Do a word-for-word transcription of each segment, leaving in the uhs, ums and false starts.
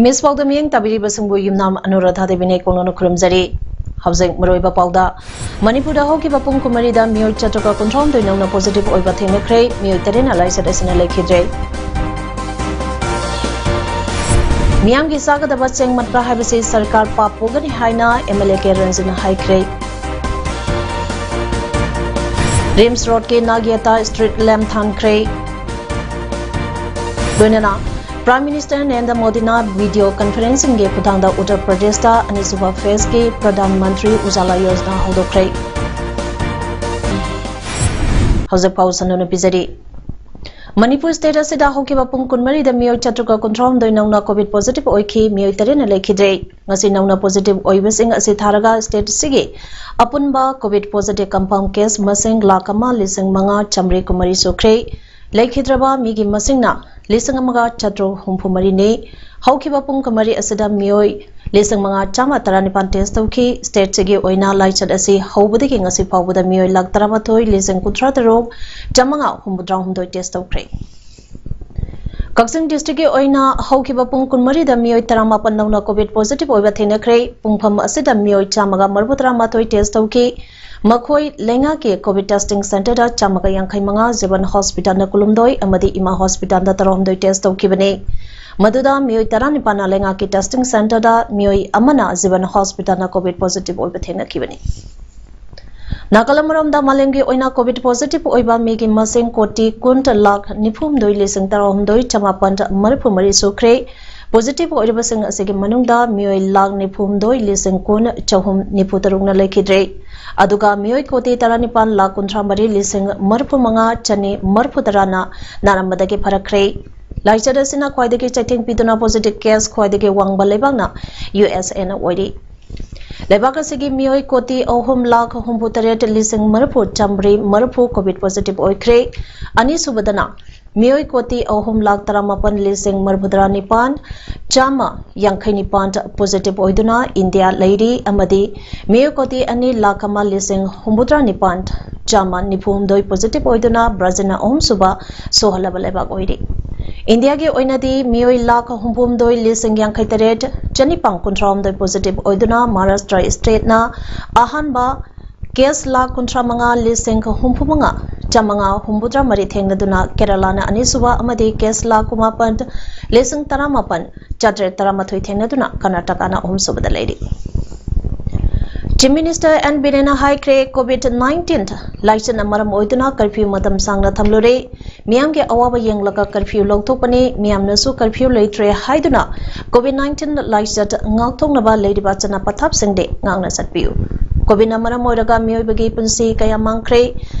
Image ꯄꯥꯎꯗ ꯃꯤꯠꯌꯦꯡ ꯇꯥꯕꯤꯔꯤꯕꯁꯤꯡꯕꯨ ꯌꯨꯝꯅꯥꯝ ꯑꯅꯨꯔꯥꯙꯥ ꯗꯦꯕꯤꯅ ꯏꯀꯣꯛꯅꯅ ꯈꯨꯔꯨꯝꯖꯔꯤ꯫ ꯍꯧꯖꯤꯛ ꯃꯔꯨꯑꯣꯏꯕ ꯄꯥꯎꯗ, ꯃꯅꯤꯄꯨꯔꯗ ꯍꯧꯈꯤꯕ ꯄꯨꯡ ꯀꯨꯟꯃꯔꯤꯗ ꯃꯤꯑꯣꯏ ꯆꯥꯇ꯭ꯔꯨꯛꯀ ꯀꯨꯟꯊ꯭ꯔꯥꯍꯨꯝꯗꯣꯏ ꯅꯧꯅ ꯄꯣꯖꯤꯇꯤꯚ ꯑꯣꯏꯕ ꯊꯦꯡꯅꯈ꯭ꯔꯦ꯫ ꯃꯤꯑꯣꯏ ꯇꯔꯦꯠꯅ ꯂꯥꯏꯆꯠ ꯑꯁꯤꯅ ꯂꯩꯈꯤꯗ꯭ꯔꯦ꯫ ꯃꯤꯌꯥꯝꯒꯤ ꯆꯥꯒꯗꯕ ꯆꯦꯡ ꯃꯠꯄ ꯍꯥꯏꯕꯁꯤ ꯁꯔꯀꯥꯔ ꯄꯥꯞ ꯄꯨꯒꯅꯤ ꯍꯥꯏꯅ ꯑꯦꯝ ꯑꯦꯜ ꯑꯦ ꯀꯦ ꯔꯟꯖꯟꯅ ꯍꯥꯏꯈ꯭ꯔꯦ꯫ ꯔꯤꯝꯁ ꯔꯣꯗꯀꯤ ꯅꯥꯒꯤꯌꯥꯇꯥ ꯁ꯭ꯇ꯭ꯔꯤꯠ ꯂꯦꯝꯞ ꯊꯥꯟꯈ꯭ꯔꯦ꯫ ꯂꯣꯏꯅꯅ ꯄ꯭ꯔꯥꯏꯝ ꯃꯤꯅꯤꯁꯇꯔ ꯅꯔꯦꯟꯗ꯭ꯔ ꯃꯣꯗꯤꯅ ꯚꯤꯗꯤꯑꯣ ꯀꯟꯐꯔꯦꯟꯁꯤꯡꯒꯤ ꯈꯨꯠꯊꯥꯡꯗ ꯎꯠꯇꯔ ꯄ꯭ꯔꯗꯦꯁꯇ ꯑꯅꯤꯁꯨꯕ ꯐꯦꯖꯀꯤ ꯄ꯭ꯔꯙꯥꯟ ꯃꯟꯇ꯭ꯔꯤ ꯎꯖꯥꯂꯥ ꯌꯣꯖꯅꯥ ꯍꯧꯗꯣꯛꯈ꯭ꯔꯦ꯫ ꯍꯧꯖꯤꯛ ꯄꯥꯎ ꯁꯟꯗꯣꯛꯅ ꯄꯤꯖꯔꯤ꯫ ꯃꯅꯤꯄꯨꯔ ꯁ꯭ꯇꯦꯠ ꯑꯁꯤꯗ ꯍꯧꯈꯤꯕ ꯄꯨꯡ ꯀꯨꯟꯃꯔꯤꯗ ꯃꯤꯑꯣꯏ ꯆꯥꯇ꯭ꯔꯨꯛꯀ ꯀꯨꯟꯊ꯭ꯔꯥꯍꯨꯝꯗꯣꯏ ꯅꯧꯅ ꯀꯣꯚꯤꯗ ꯄꯣꯖꯤꯇꯤꯚ ꯑꯣꯏꯈꯤ, ꯃꯤꯑꯣꯏ ꯇꯔꯦꯠꯅ ꯂꯩꯈꯤꯗ꯭ꯔꯦ꯫ ꯉꯁꯤ ꯅꯧꯅ ꯄꯣꯖꯤꯇꯤꯚ ꯑꯣꯏꯕꯁꯤꯡ ꯑꯁꯤ ꯊꯥꯔꯒ ꯁ꯭ꯇꯦꯠ ꯑꯁꯤꯒꯤ ꯑꯄꯨꯟꯕ ꯀꯣꯚꯤꯗ ꯄꯣꯖꯤꯇꯤꯚ ꯀꯟꯐꯥꯔꯝ ꯀꯦꯁ ꯃꯁꯤꯡ ꯂꯥꯈ ꯑꯃ ꯂꯤꯁꯤꯡ ꯃꯉꯥ ꯆꯥꯃꯔꯤ ꯀꯨꯟꯃꯔꯤ ꯁꯨꯈ꯭ꯔꯦ꯫ ꯂꯩꯈꯤꯗ꯭ꯔꯕ ꯃꯤꯒꯤ ꯃꯁꯤꯡꯅ ꯂꯤꯁꯤꯡ ꯑꯃꯒ ꯆꯥꯇ꯭ꯔꯨꯛ ꯍꯨꯝꯐꯨ ꯃꯔꯤꯅꯤ꯫ ꯍꯧꯈꯤꯕ ꯄꯨꯡ ꯀꯨꯟꯃꯔꯤ ꯑꯁꯤꯗ ꯃꯤꯑꯣꯏ ꯂꯤꯁꯤꯡ ꯃꯉꯥ ꯆꯥꯝꯃ ꯇꯔꯥꯅꯤꯄꯥꯟ ꯇꯦꯁ ꯇꯧꯈꯤ꯫ ꯁ꯭ꯇꯦꯠꯁꯤꯒꯤ ꯑꯣꯏꯅ ꯂꯥꯏꯆꯠ ꯑꯁꯤ ꯍꯧꯕꯗꯒꯤ ꯉꯁꯤ ꯐꯥꯎꯕꯗ ꯃꯤꯑꯣꯏ ꯂꯥꯈ ꯇꯔꯥꯃꯥꯊꯣꯏ ꯂꯤꯁꯤꯡ ꯀꯨꯟꯊ꯭ꯔꯥ ꯇꯔꯨꯛ ꯆꯥꯝꯃꯉꯥ ꯍꯨꯝꯐꯨꯇꯔꯥ ꯍꯨꯝꯗꯣꯏ ꯇꯦꯁ ꯇꯧꯈ꯭ꯔꯦ꯫ ꯀꯛꯆꯤꯡ ꯗꯤꯁꯇ꯭ꯔꯤꯛꯀꯤ ꯑꯣꯏꯅ ꯍꯧꯈꯤꯕ ꯄꯨꯡ ꯀꯨꯟꯃꯔꯤꯗ ꯃꯤꯑꯣꯏ ꯇꯔꯥꯃꯥꯄꯟ ꯅꯧꯅ ꯀꯣꯚꯤꯗ ꯄꯣꯖꯤꯇꯤꯚ ꯑꯣꯏꯕ ꯊꯦꯡꯅꯈ꯭ꯔꯦ꯫ ꯄꯨꯡꯐꯝ ꯑꯁꯤꯗ ꯃꯤꯑꯣꯏ ꯆꯥꯝꯃꯒ ꯃꯔꯤꯐꯨꯇꯔꯥ ꯃꯥꯊꯣꯏ ꯇꯦꯁ ꯇꯧꯈꯤ꯫ ꯃꯈꯣꯏ ꯂꯩꯉꯥꯛꯀꯤ ꯀꯣꯚꯤꯗ ꯇꯦꯁꯇꯤꯡ ꯁꯦꯟꯇꯔꯗ ꯆꯥꯝꯃꯒ ꯌꯥꯡꯈꯩ ꯃꯉꯥ, ꯖꯤꯕꯟ ꯍꯣꯁꯄꯤꯇꯥꯜꯗ ꯀꯨꯟꯍꯨꯝꯗꯣꯏ ꯑꯃꯗꯤ ꯏꯃꯥ ꯍꯣꯁꯄꯤꯇꯥꯜꯗ ꯇꯔꯥꯍꯨꯝꯗꯣꯏ ꯇꯦꯁ ꯇꯧꯈꯤꯕꯅꯤ꯫ ꯃꯗꯨꯗ ꯃꯤꯑꯣꯏ ꯇꯔꯥꯅꯤꯄꯥꯟꯅ ꯂꯩꯉꯥꯛꯀꯤ ꯇꯦꯁꯇꯤꯡ ꯁꯦꯟꯇꯔꯗ, ꯃꯤꯑꯣꯏ ꯑꯃꯅ ꯖꯤꯕꯟ ꯍꯣꯁꯄꯤꯇꯥꯜꯗ ꯀꯣꯚꯤꯗ ꯄꯣꯖꯤꯇꯤꯚ ꯑꯣꯏꯕ ꯊꯦꯡꯅꯈꯤꯕꯅꯤ꯫ ꯅꯥꯀꯜ ꯑꯃꯔꯣꯝꯗ ꯃꯥꯂꯦꯝꯒꯤ ꯑꯣꯏꯅ ꯀꯣꯚꯤꯗ ꯄꯣꯖꯤꯇꯤꯚ ꯑꯣꯏꯕ ꯃꯤꯒꯤ ꯃꯁꯤꯡ ꯀꯣꯇꯤ ꯀꯨꯟ ꯂꯥꯈ ꯅꯤꯐꯨꯍꯨꯝꯗꯣꯏ ꯂꯤꯁꯤꯡ ꯇꯔꯥꯍꯨꯝꯗꯣꯏ ꯆꯃꯥꯄꯟ ꯃꯔꯤꯐꯨ ꯃꯔꯤ ꯁꯨꯈ꯭ꯔꯦ꯫ Positive ꯑꯣꯏꯔꯤꯕꯁꯤꯡ ꯑꯁꯤꯒꯤ ꯃꯅꯨꯡꯗ ꯃꯤꯑꯣꯏ ꯂꯥꯈ ꯅꯤꯐꯨ ꯍꯨꯝꯗꯣꯏ ꯂꯤꯁꯤꯡ ꯀꯨꯟ ꯆꯍꯨꯝ ꯅꯤꯐꯨ ꯇꯔꯨꯛꯅ ꯂꯩꯈꯤꯗ꯭ꯔꯦ꯫ ꯑꯗꯨꯒ ꯃꯤꯑꯣꯏ ꯀꯣꯇꯤ ꯇꯔꯥꯅꯤꯄꯥꯟ ꯂꯥꯈ ꯀꯨꯟꯊ꯭ꯔꯥ ꯃꯔꯤ ꯂꯤꯁꯤꯡ ꯃꯔꯤꯐꯨ ꯃꯉꯥ ꯆꯅꯤ ꯃꯔꯤꯐꯨ ꯇꯔꯥꯅ ꯅꯥꯔꯝꯕꯗꯒꯤ ꯐꯔꯛꯈ꯭ꯔꯦ꯫ ꯂꯥꯏꯆꯠ ꯑꯁꯤꯅ ꯈ꯭ꯋꯥꯏꯗꯒꯤ ꯆꯩꯊꯦꯡ ꯄꯤꯗꯨꯅ positive case ꯈ꯭ꯋꯥꯏꯗꯒꯤ ꯋꯥꯡꯕ ꯂꯩꯕꯥꯛꯅ ꯌꯨ ꯑꯦꯁ ꯑꯦꯅ ꯑꯣꯏꯔꯤ꯫ ꯂꯩꯕꯥꯛ ꯑꯁꯤꯒꯤ ꯃꯤꯑꯣꯏ ꯀꯣꯇꯤ ꯑꯍꯨꯝ ꯂꯥꯈ ꯍꯨꯝꯐꯨ ꯇꯔꯦꯠ ꯂꯤꯁꯤꯡ ꯃꯔꯤꯐꯨ ꯆꯥꯝꯃꯔꯤ ꯃꯔꯤꯐꯨ COVID positive ꯑꯣꯏꯈ꯭ꯔꯦ꯫ ꯑꯅꯤꯁꯨꯕꯗꯅ ꯃꯤꯑꯣꯏ ꯀꯣꯇꯤ ꯑꯍꯨꯝ ꯂꯥꯈ ꯇꯔꯥꯃꯥꯄꯟ ꯂꯤꯁꯤꯡ ꯃꯔꯤꯐꯨꯇꯔꯥ ꯅꯤꯄꯥꯟ ꯆꯥꯝꯃ ꯌꯥꯡꯈꯩ ꯅꯤꯄꯥꯟ positive ꯑꯣꯏꯗꯨꯅ ꯏꯟꯗꯤꯌꯥ ꯂꯩꯔꯤ ꯑꯃꯗꯤ ꯃꯤꯑꯣꯏ ꯀꯣꯇꯤ ꯑꯅꯤ ꯂꯥꯈ ꯑꯃ ꯂꯤꯁꯤꯡ ꯍꯨꯝꯐꯨꯇꯔꯥ ꯅꯤꯄꯥꯟ ꯆꯥꯝꯃ ꯅꯤꯐꯨ ꯍꯨꯝꯗꯣꯏ positive ꯑꯣꯏꯗꯨꯅ ꯕ꯭ꯔꯥꯖꯤꯜꯅ ꯑꯍꯨꯝꯁꯨꯕ ꯁꯣꯍꯜꯂꯕ ꯂꯩꯕꯥꯛ ꯑꯣꯏꯔꯤ꯫ ꯏꯟꯗꯤꯌꯥꯒꯤ ꯑꯣꯏꯅꯗꯤ ꯃꯤꯑꯣꯏ ꯂꯥꯈ ꯍꯨꯝꯐꯨ ꯍꯨꯝꯗꯣꯏ ꯂꯤꯁꯤꯡ ꯌꯥꯡꯈꯩ ꯇꯔꯦꯠ ꯆꯅꯤꯄꯥꯟ ꯀꯨꯟꯊ꯭ꯔꯥ ꯍꯨꯝꯗꯣꯏ positive ꯑꯣꯏꯗꯨꯅ ꯃꯍꯥꯔꯥꯁꯇ꯭ꯔ stateꯅ ꯑꯍꯥꯟꯕ, case ꯂꯥꯈ ꯀꯨꯟꯊ꯭ꯔꯥ ꯃꯉꯥ ꯂꯤꯁꯤꯡ ꯍꯨꯝꯐꯨ ꯃꯉꯥ ꯆꯥꯃꯉꯥ ꯍꯨꯝꯐꯨꯇꯔꯥ ꯃꯔꯤ ꯊꯦꯡꯅꯗꯨꯅ ꯀꯦꯔꯂꯥꯅ ꯑꯅꯤꯁꯨꯕ ꯑꯃꯗꯤ case ꯂꯥꯈ ꯀꯨꯟꯃꯥꯄꯟ ꯂꯤꯁꯤꯡ ꯇꯔꯥꯃꯥꯄꯟ ꯆꯥꯇ꯭ꯔꯦꯠ ꯇꯔꯥꯃꯥꯊꯣꯏ ꯊꯦꯡꯅꯗꯨꯅ ꯀꯔꯅꯥꯇꯀꯥꯅ ꯑꯍꯨꯝꯁꯨꯕꯗ ꯂꯩꯔꯤ꯫ Chief Minister N ꯕꯤꯔꯦꯟꯅ ꯍꯥꯏꯈ꯭ꯔꯦ, COVID nineteen ꯂꯥꯏꯆꯠꯅ ꯃꯔꯝ ꯑꯣꯏꯗꯨꯅ curfew ꯃꯇꯝ ꯁꯥꯡꯅ ꯊꯝꯂꯨꯔꯦ꯫ ꯃꯤꯌꯥꯝꯒꯤ ꯑꯋꯥꯕ ꯌꯦꯡꯂꯒ curfew ꯂꯧꯊꯣꯛꯄꯅꯤ꯫ ꯃꯤꯌꯥꯝꯅꯁꯨ curfew ꯂꯩꯇ꯭ꯔꯦ ꯍꯥꯏꯗꯨꯅ COVID nineteen ꯂꯥꯏꯆꯠ ꯉꯥꯛꯊꯣꯛꯅꯕ ꯂꯩꯔꯤꯕ ꯆꯠꯅ ꯄꯊꯥꯞꯁꯤꯡꯗꯤ ꯉꯥꯛꯅ ꯆꯠꯄꯤꯌꯨ꯫ COVIDꯅ ꯃꯔꯝ ꯑꯣꯏꯔꯒ ꯃꯤꯑꯣꯏꯕꯒꯤ ꯄꯨꯟꯁꯤ ꯀꯌꯥ ꯃꯥꯡꯈ꯭ꯔꯦ꯫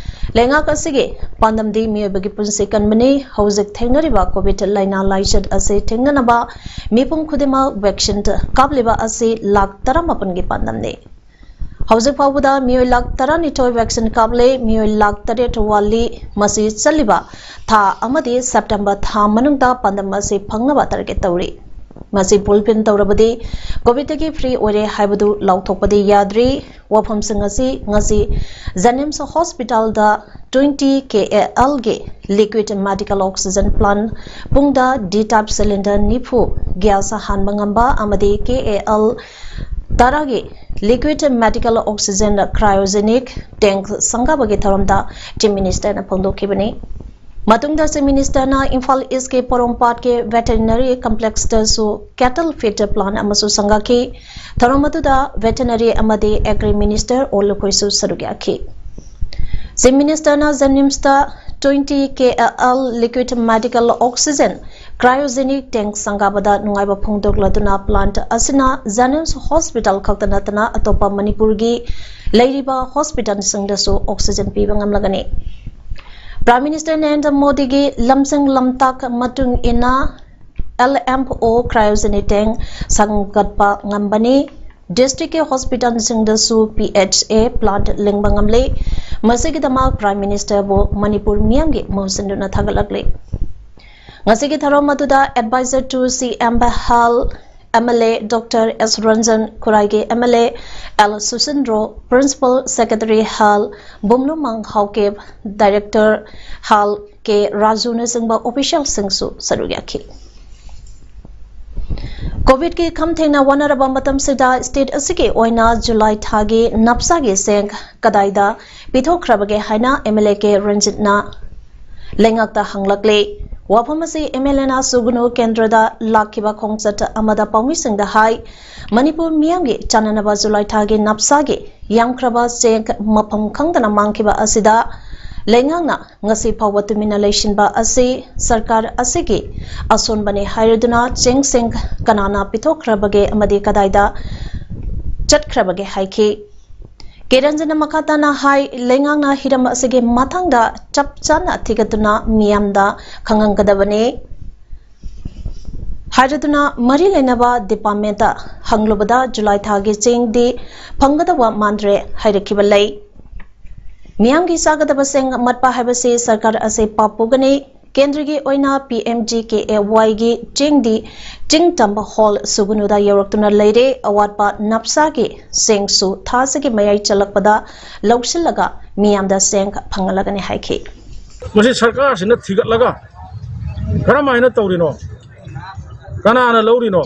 ꯂꯩꯉꯥꯛ ꯑꯁꯤꯒꯤ ꯄꯥꯟꯗꯝꯗꯤ ꯃꯤꯑꯣꯏꯕꯒꯤ ꯄꯨꯟꯁꯤ ꯀꯟꯕꯅꯤ꯫ ꯍꯧꯖꯤꯛ ꯊꯦꯡꯅꯔꯤꯕ COVID ꯂꯥꯏꯅꯥ ꯂꯥꯏꯆꯠ ꯑꯁꯤ ꯊꯦꯡꯅꯅꯕ ꯃꯤꯄꯨꯝ ꯈꯨꯗꯤꯡꯃꯛ vaccine ꯀꯥꯞꯂꯤꯕ ꯑꯁꯤ ꯂꯥꯈ ꯇꯔꯥꯃꯥꯄꯟꯒꯤ ꯄꯥꯟꯗꯝꯅꯤ꯫ ꯍꯧꯖꯤꯛ ꯐꯥꯎꯕꯗ ꯃꯤꯑꯣꯏ ꯂꯥꯈ ꯇꯔꯥꯅꯤꯊꯣꯏ vaccine ꯀꯥꯞꯂꯦ, ꯃꯤꯑꯣꯏ ꯂꯥꯈ ꯇꯔꯦꯠ ꯋꯥꯠꯂꯤ꯫ ꯃꯁꯤ ꯆꯠꯂꯤꯕ ꯊꯥ ꯑꯃꯗꯤ September ꯊꯥ ꯃꯅꯨꯡꯗ ꯄꯥꯟꯗꯝ ꯑꯁꯤ ꯐꯪꯅꯕ target ꯇꯧꯔꯤ꯫ ꯃꯁꯤ fulfill ꯇꯧꯔꯕꯗꯤ COVIDꯇꯒꯤ free ꯑꯣꯏꯔꯦ ꯍꯥꯏꯕꯗꯨ ꯂꯥꯎꯊꯣꯛꯄꯗꯤ ꯌꯥꯗ꯭ꯔꯤ꯫ ꯋꯥꯐꯝꯁꯤꯡ ꯑꯁꯤ ꯉꯁꯤ JNIMS hospitalꯗ twenty KALꯒꯤ liquid medical oxygen plant ꯄꯨꯡꯗ D type cylinder ꯅꯤꯐꯨ gas ꯍꯥꯟꯕ ꯉꯝꯕ ꯑꯃꯗꯤ KAL ꯇꯔꯥꯒꯤ liquid medical oxygen cryogenic tank ꯁꯪꯒꯥꯕꯒꯤ ꯊꯧꯔꯝꯗ Chief Ministerꯅ ꯐꯣꯡꯗꯣꯛꯈꯤꯕꯅꯤ꯫ ꯃꯇꯨꯡꯗ Chief Ministerꯅ Imphal Eastꯀꯤ ꯄꯣꯔꯣꯝꯄꯥꯠꯀꯤ veterinary complexꯇꯁꯨ cattle feed plant ꯑꯃꯁꯨ ꯁꯪꯒꯥꯈꯤ꯫ ꯊꯧꯔꯝ ꯑꯗꯨꯗ veterinary ꯑꯃꯗꯤ agri minister ꯑꯣ ꯂꯨꯈꯣꯏꯁꯨ ꯁꯔꯨꯛ ꯌꯥꯈꯤ꯫ Chief Ministerꯅ JNIMSꯇ twenty KAL liquid medical oxygen Cryogenic tank ꯁꯪꯒꯥꯕꯗ ꯅꯨꯡꯉꯥꯏꯕ ꯐꯣꯡꯗꯣꯛꯂꯗꯨꯅ plant ꯑꯁꯤꯅ JNIMS hospital ꯈꯛꯇ ꯅꯠꯇꯅ ꯑꯇꯣꯞꯄ ꯃꯅꯤꯄꯨꯔꯒꯤ ꯂꯩꯔꯤꯕ hospitalꯁꯤꯡꯗꯁꯨ oxygen ꯄꯤꯕ ꯉꯝꯂꯒꯅꯤ꯫ Prime Minister ꯅꯔꯦꯟꯗ꯭ꯔ ꯃꯣꯗꯤꯒꯤ ꯂꯝꯖꯤꯡ ꯂꯝꯇꯥꯛ ꯃꯇꯨꯡ ꯏꯟꯅ L M O cryogenic tank ꯁꯪꯒꯠꯄ ꯉꯝꯕꯅꯤ꯫ Districtꯀꯤ hospitalꯁꯤꯡꯗꯁꯨ P H A plant ꯂꯤꯡꯕ ꯉꯝꯂꯦ꯫ ꯃꯁꯤꯒꯤꯗꯃꯛ Prime Ministerꯕꯨ ꯃꯅꯤꯄꯨꯔ ꯃꯤꯌꯥꯝꯒꯤ ꯃꯍꯨꯠ ꯁꯤꯟꯗꯨꯅ ꯊꯥꯒꯠꯂꯛꯂꯤ꯫ ꯉꯁꯤꯒꯤ ꯊꯧꯔꯝ ꯑꯗꯨꯗ Advisor to C M Health M L A Doctor S Ranjan, ꯈꯨꯔꯥꯏꯒꯤ M L A L Susindro, Principal Secretary Health ꯕꯨꯝꯂꯨꯃꯥꯡ ꯍꯥꯎꯀꯦꯞ, Director Health K ꯔꯥꯖꯨꯅꯆꯤꯡꯕ officialꯁꯤꯡꯁꯨ ꯁꯔꯨꯛ ꯌꯥꯈꯤ꯫ Covidꯀꯤ ꯈꯝ ꯊꯦꯡꯅ ꯋꯥꯅꯔꯕ ꯃꯇꯝꯁꯤꯗ state ꯑꯁꯤꯒꯤ ꯑꯣꯏꯅ July ꯊꯥꯒꯤ ꯅꯞꯁꯥꯒꯤ ꯆꯦꯡ ꯀꯗꯥꯏꯗ ꯄꯤꯊꯣꯛꯈ꯭ꯔꯕꯒꯦ ꯍꯥꯏꯅ M L A K ꯔꯟꯖꯤꯠꯅ ꯂꯩꯉꯥꯛꯇ ꯍꯪꯂꯛꯂꯦ꯫ ꯋꯥꯐꯝ ꯑꯁꯤ M L Aꯅ ꯁꯨꯒꯅꯨ ꯀꯦꯟꯗ꯭ꯔꯗ ꯂꯥꯛꯈꯤꯕ ꯈꯣꯡꯆꯠ ꯑꯃꯗ ꯄꯥꯎꯃꯤꯁꯤꯡꯗ ꯍꯥꯏ꯫ ꯃꯅꯤꯄꯨꯔ ꯃꯤꯌꯥꯝꯒꯤ ꯆꯥꯅꯅꯕ July ꯊꯥꯒꯤ ꯅꯞꯁꯥꯒꯤ ꯌꯥꯝꯈ꯭ꯔꯕ ꯆꯦꯡ ꯃꯐꯝ ꯈꯪꯗꯅ ꯃꯥꯡꯈꯤꯕ ꯑꯁꯤꯗ ꯂꯩꯉꯥꯛꯅ ꯉꯁꯤ ꯐꯥꯎꯕ ꯇꯨꯃꯤꯟꯅ ꯂꯩꯁꯤꯟꯕ ꯑꯁꯤ ꯁꯔꯀꯥꯔ ꯑꯁꯤꯒꯤ ꯑꯁꯣꯟꯕꯅꯤ ꯍꯥꯏꯔꯗꯨꯅ ꯆꯦꯡꯁꯤꯡ ꯀꯅꯥꯅ ꯄꯤꯊꯣꯛꯈ꯭ꯔꯕꯒꯦ ꯑꯃꯗꯤ ꯀꯗꯥꯏꯗ ꯆꯠꯈ꯭ꯔꯕꯒꯦ ꯍꯥꯏꯈꯤ꯫ ꯀꯦ ꯔꯟꯖꯟꯅ ꯃꯈꯥ ꯇꯥꯅ ꯍꯥꯏ, ꯂꯩꯉꯥꯛꯅ ꯍꯤꯔꯝ ꯑꯁꯤꯒꯤ ꯃꯇꯥꯡꯗ ꯆꯞ ꯆꯥꯅ ꯊꯤꯒꯠꯇꯨꯅ ꯃꯤꯌꯥꯝꯗ ꯈꯪꯍꯟꯒꯗꯕꯅꯤ ꯍꯥꯏꯔꯗꯨꯅ ꯃꯔꯤ ꯂꯩꯅꯕ departmentꯇ ꯍꯪꯂꯨꯕꯗ July ꯊꯥꯒꯤ ꯆꯦꯡꯗꯤ ꯐꯪꯒꯗꯕ ꯃꯥꯟꯗ꯭ꯔꯦ ꯍꯥꯏꯔꯛꯈꯤꯕ ꯂꯩ꯫ ꯃꯤꯌꯥꯝꯒꯤ ꯆꯥꯒꯗꯕ ꯆꯦꯡ ꯃꯠꯄ ꯍꯥꯏꯕꯁꯤ ꯁꯔꯀꯥꯔ ꯑꯁꯤ ꯄꯥꯞ ꯄꯨꯒꯅꯤ꯫ ꯀꯦꯟꯗ꯭ꯔꯒꯤ ꯑꯣꯏꯅ P M G K A Yꯒꯤ ꯆꯦꯡꯗꯤ ꯆꯤꯡꯇꯝꯕ ꯍꯣꯜ ꯁꯨꯒꯅꯨꯗ ꯌꯧꯔꯛꯇꯨꯅ ꯂꯩꯔꯦ꯫ ꯑꯋꯥꯠꯄ ꯅꯞꯁꯥꯒꯤ ꯆꯦꯡꯁꯨ ꯊꯥꯁꯤꯒꯤ ꯃꯌꯥꯏ ꯆꯜꯂꯛꯄꯗ ꯂꯧꯁꯤꯜꯂꯒ ꯃꯤꯌꯥꯝꯗ ꯆꯦꯡ ꯐꯪꯍꯜꯂꯒꯅꯤ ꯍꯥꯏꯈꯤ꯫ ꯃꯁꯤ ꯁꯔꯀꯥꯔꯁꯤꯅ ꯊꯤꯒꯠꯂꯒ ꯀꯔꯝ ꯍꯥꯏꯅ ꯇꯧꯔꯤꯅꯣ, ꯀꯅꯥꯅ ꯂꯧꯔꯤꯅꯣ,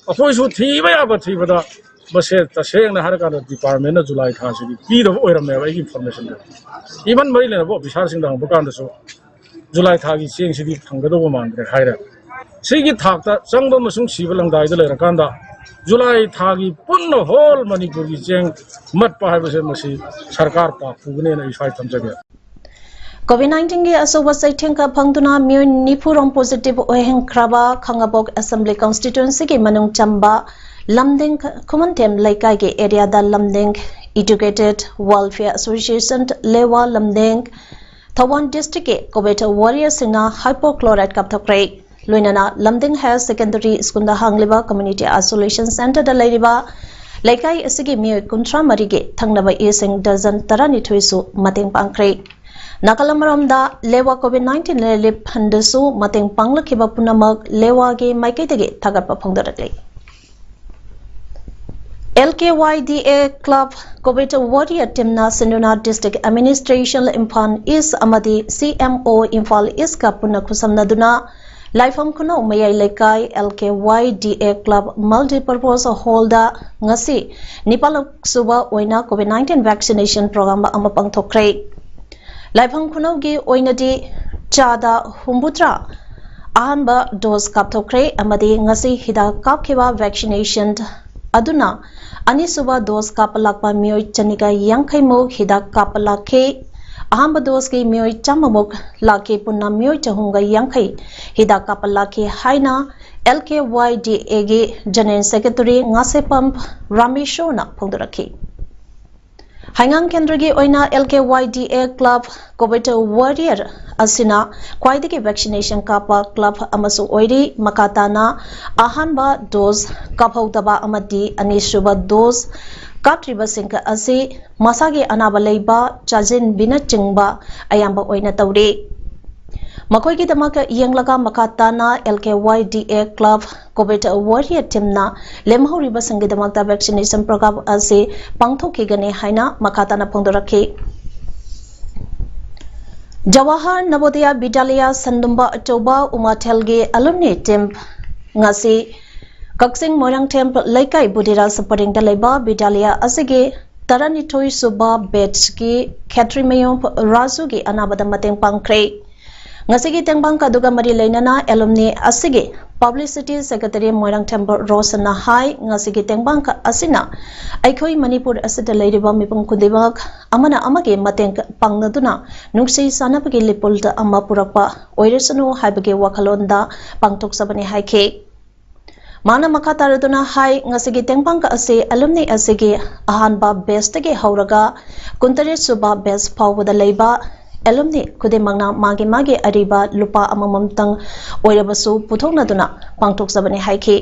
ꯑꯩꯈꯣꯏꯁꯨ ꯊꯤꯕ ꯌꯥꯕ ꯊꯤꯕꯗ ꯃꯁꯦ ꯇꯁꯦꯡꯅ ꯍꯥꯏꯔꯀꯥꯟꯗ departmentꯅ July ꯊꯥꯁꯤꯗꯤ ꯄꯤꯗꯕ ꯑꯣꯏꯔꯝꯃꯦꯕ ꯑꯩꯒꯤ informationꯗ꯫ Even ꯃꯔꯤ ꯂꯩꯅꯕ officerꯁꯤꯡꯗ ꯍꯪꯕ ꯀꯥꯟꯗꯁꯨ July ꯊꯥꯒꯤ ꯆꯦꯡꯁꯤꯗꯤ ꯐꯪꯒꯗꯧꯕ ꯃꯥꯟꯗ꯭ꯔꯦ ꯍꯥꯏꯔꯦ꯫ ꯁꯤꯒꯤ ꯊꯥꯛꯇ ꯆꯪꯕ ꯑꯃꯁꯨꯡ ꯁꯤꯕ ꯂꯪꯗꯥꯏꯗ ꯂꯩꯔꯀꯥꯟꯗ July ꯊꯥꯒꯤ ꯄꯨꯟꯅ whole ꯃꯅꯤꯄꯨꯔꯒꯤ ꯆꯦꯡ ꯃꯠꯄ ꯍꯥꯏꯕꯁꯦ ꯃꯁꯤ ꯁꯔꯀꯥꯔ ꯄꯥꯞ ꯄꯨꯒꯅꯦꯅ ꯑꯩ ꯁ꯭ꯋꯥꯏ ꯊꯝꯖꯒꯦ꯫ COVID nineteen ꯒꯤ ꯑꯆꯧꯕ ꯆꯩꯊꯦꯡ ꯈꯔ ꯐꯪꯗꯨꯅ ꯃꯤꯑꯣꯏ ꯅꯤꯐꯨ ꯔꯣꯝ positive ꯑꯣꯏꯍꯟꯈ꯭ꯔꯕ ꯈꯥꯉꯕꯣꯛ Assembly Constituency ꯒꯤ ꯃꯅꯨꯡ ꯆꯟꯕ ꯂꯝꯗꯤꯡ ꯈꯨꯃꯟꯊꯦꯝ ꯂꯩꯀꯥꯏꯒꯤ area ꯗ ꯂꯝꯗꯤꯡ Educated Welfare Association, ꯂꯦꯋꯥ ꯂꯝꯗꯤꯡ, ꯊꯧꯕꯥꯜ district ꯀꯤ COVID warrior ꯁꯤꯡꯅ hypochlorite ꯀꯥꯞꯊꯣꯛꯈ꯭ꯔꯦ꯫ ꯂꯣꯏꯅꯅ ꯂꯝꯗꯤꯡ Higher Secondary School ꯗ ꯍꯥꯡꯂꯤꯕ Community Isolation Center ꯗ ꯂꯩꯔꯤꯕ ꯂꯩꯀꯥꯏ ꯑꯁꯤꯒꯤ ꯃꯤꯑꯣꯏ ꯀꯨꯟꯊ꯭ꯔꯥ ꯃꯔꯤꯒꯤ ꯊꯛꯅꯕ ꯏꯁꯤꯡ dozen ꯇꯔꯥꯅꯤꯊꯣꯏꯁꯨ ꯃꯇꯦꯡ ꯄꯥꯡꯈ꯭ꯔꯦ꯫ ꯅꯥꯀꯜ ꯑꯃꯔꯣꯝꯗ, ꯂꯦꯋꯥ COVID nineteen Relief Fund ꯗꯁꯨ ꯃꯇꯦꯡ ꯄꯥꯡꯂꯛꯈꯤꯕ ꯄꯨꯝꯅꯃꯛ ꯂꯦꯋꯥꯒꯤ ꯃꯥꯏꯀꯩꯗꯒꯤ ꯊꯥꯒꯠꯄ ꯐꯣꯡꯗꯣꯔꯛꯂꯤ꯫ LKYDA Club COVID Warrior Team ꯅ ꯁꯤꯟꯗꯨꯅ District Administration Imphal East ꯑꯃꯗꯤ CMO Imphal East ꯀ ꯄꯨꯟꯅ ꯈꯨꯠꯁꯝꯅꯗꯨꯅ ꯂꯥꯏꯐꯝ ꯈꯨꯅꯧ ꯃꯌꯥꯏ ꯂꯩꯀꯥꯏ LKYDA Club Multipurpose Hall ꯗ ꯉꯁꯤ ꯅꯤꯄꯥꯜ ꯁꯨꯕ ꯑꯣꯏꯅ COVID nineteen vaccination program ꯑꯃ ꯄꯥꯡꯊꯣꯛꯈ꯭ꯔꯦ꯫ ꯂꯥꯏꯐꯝ ꯈꯨꯅꯧꯒꯤ ꯑꯣꯏꯅꯗꯤ ꯆꯥꯗ ꯍꯨꯝꯐꯨꯇꯔꯥ ꯑꯍꯥꯟꯕ dose ꯀꯥꯞꯊꯣꯛꯈ꯭ꯔꯦ ꯑꯃꯗꯤ ꯉꯁꯤ ꯍꯤꯗꯥꯛ ꯀꯥꯞꯈꯤꯕ vaccination ꯑꯗꯨꯅ ꯑꯅꯤꯁꯨꯕ dose ꯀꯥꯞꯄ ꯂꯥꯛꯄ ꯃꯤꯑꯣꯏ ꯆꯅꯤꯒ ꯌꯥꯡꯈꯩ ꯃꯨꯛ ꯍꯤꯗꯥꯛ ꯀꯥꯞꯄ ꯂꯥꯛꯈꯤ꯫ ꯑꯍꯥꯟꯕ dose ꯀꯤ ꯃꯤꯑꯣꯏ ꯆꯥꯝꯃ ꯃꯨꯛ ꯂꯥꯛꯈꯤ꯫ ꯄꯨꯟꯅ ꯃꯤꯑꯣꯏ ꯆꯍꯨꯝꯒ ꯌꯥꯡꯈꯩ ꯍꯤꯗꯥꯛ ꯀꯥꯞꯄ ꯂꯥꯛꯈꯤ ꯍꯥꯏꯅ LKYDA ꯒꯤ General Secretary ꯉꯥꯁꯦꯄꯝ ꯔꯥꯃꯦꯁꯣꯔꯅ ꯐꯣꯡꯗꯣꯔꯛꯈꯤ꯫ ꯍꯩꯉꯥꯡ ꯀꯦꯟꯗ꯭ꯔꯒꯤ ꯑꯣꯏꯅ LKYDA Club COVID Warrior ꯑꯁꯤꯅ ꯈ꯭ꯋꯥꯏꯗꯒꯤ vaccination ꯀꯥꯞꯄ club ꯑꯃꯁꯨ ꯑꯣꯏꯔꯤ꯫ ꯃꯈꯥ ꯇꯥꯅ ꯑꯍꯥꯟꯕ dose ꯀꯥꯞꯍꯧꯗꯕ ꯑꯃꯗꯤ ꯑꯅꯤꯁꯨꯕ dose ꯀꯥꯞꯇ꯭ꯔꯤꯕꯁꯤꯡ ꯑꯁꯤ ꯃꯁꯥꯒꯤ ꯑꯅꯥꯕ ꯂꯩꯕ, ꯆꯥꯁꯤꯟꯕꯤꯅꯆꯤꯡꯕ ꯑꯌꯥꯝꯕ ꯑꯣꯏꯅ ꯇꯧꯔꯤ꯫ ꯃꯈꯣꯏꯒꯤꯗꯃꯛ ꯌꯦꯡꯂꯒ ꯃꯈꯥ ꯇꯥꯅ LKYDA Club COVID Warrior Team ꯅ ꯂꯦꯝꯍꯧꯔꯤꯕꯁꯤꯡꯒꯤꯗꯃꯛꯇ vaccination program ꯑꯁꯤ ꯄꯥꯡꯊꯣꯛꯈꯤꯒꯅꯤ ꯍꯥꯏꯅ ꯃꯈꯥ ꯇꯥꯅ ꯐꯣꯡꯗꯣꯔꯛꯈꯤ꯫ ꯖꯋꯥꯍꯔ ꯅꯕꯣꯗꯤꯌꯥ ꯕꯤꯗ꯭ꯌꯥꯂꯌꯥ ꯁꯟꯗꯨꯝꯕ ꯑꯆꯧꯕ ꯎꯃꯥꯊꯦꯜꯒꯤ alumni team ꯉꯁꯤ ꯀꯛꯆꯤꯡ ꯃꯣꯏꯔꯥꯡꯊꯦꯝ ꯂꯩꯀꯥꯏ ꯕꯨꯙꯤꯔꯥꯖ ꯄꯔꯤꯡꯗ ꯂꯩꯕ ꯕꯤꯗ꯭ꯌꯥꯂꯌꯥ ꯑꯁꯤꯒꯤ ꯇꯔꯥꯅꯤꯊꯣꯏ ꯁꯨꯕ batch ꯀꯤ ꯈꯦꯇ꯭ꯔꯤꯃꯌꯨꯝ ꯔꯥꯖꯨꯒꯤ ꯑꯅꯥꯕꯗ ꯃꯇꯦꯡ ꯄꯥꯡꯈ꯭ꯔꯦ꯫ ꯉꯁꯤꯒꯤ ꯇꯦꯡꯕꯥꯡ ꯀꯥꯗꯨꯒ ꯃꯔꯤ ꯂꯩꯅꯅ alumni ꯑꯁꯤꯒꯤ Publicity Secretary ꯃꯣꯏꯔꯥꯡꯊꯦꯝꯕ ꯔꯣꯁꯟꯅ ꯍꯥꯏ, ꯉꯁꯤꯒꯤ ꯇꯦꯡꯕꯥꯡꯈꯛ ꯑꯁꯤꯅ ꯑꯩꯈꯣꯏ ꯃꯅꯤꯄꯨꯔ ꯑꯁꯤꯗ ꯂꯩꯔꯤꯕ ꯃꯤꯄꯨꯝ ꯈꯨꯗꯤꯡꯃꯛ ꯑꯃꯅ ꯑꯃꯒꯤ ꯃꯇꯦꯡ ꯄꯥꯡꯅꯗꯨꯅ ꯅꯨꯡꯁꯤ ꯆꯥꯟꯅꯕꯒꯤ ꯂꯤꯄꯨꯜꯗ ꯑꯃ ꯄꯨꯔꯛꯄ ꯑꯣꯏꯔꯁꯅꯨ ꯍꯥꯏꯕꯒꯤ ꯋꯥꯈꯜꯂꯣꯟꯗ ꯄꯥꯡꯊꯣꯛꯆꯕꯅꯤ ꯍꯥꯏꯈꯤ꯫ ꯃꯥꯅ ꯃꯈꯥ ꯇꯥꯔꯗꯨꯅ ꯍꯥꯏ, ꯉꯁꯤꯒꯤ ꯇꯦꯡꯕꯥꯡꯈꯛ ꯑꯁꯤ alumni ꯑꯁꯤꯒꯤ ꯑꯍꯥꯟꯕ batchꯇꯒꯤ ꯍꯧꯔꯒ ꯀꯨꯟꯇꯔꯦꯠ ꯁꯨꯕ batch ꯐꯥꯎꯕꯗ ꯂꯩꯕ alumni ꯈꯨꯗꯤꯡꯃꯛꯅ ꯃꯥꯒꯤ ꯃꯥꯒꯤ ꯑꯔꯤꯕ ꯂꯨꯄꯥ ꯑꯃꯃꯝꯇꯪ ꯑꯣꯏꯔꯕꯁꯨ ꯄꯨꯊꯣꯛꯅꯗꯨꯅ ꯄꯥꯡꯊꯣꯛꯆꯕꯅꯤ ꯍꯥꯏꯈꯤ꯫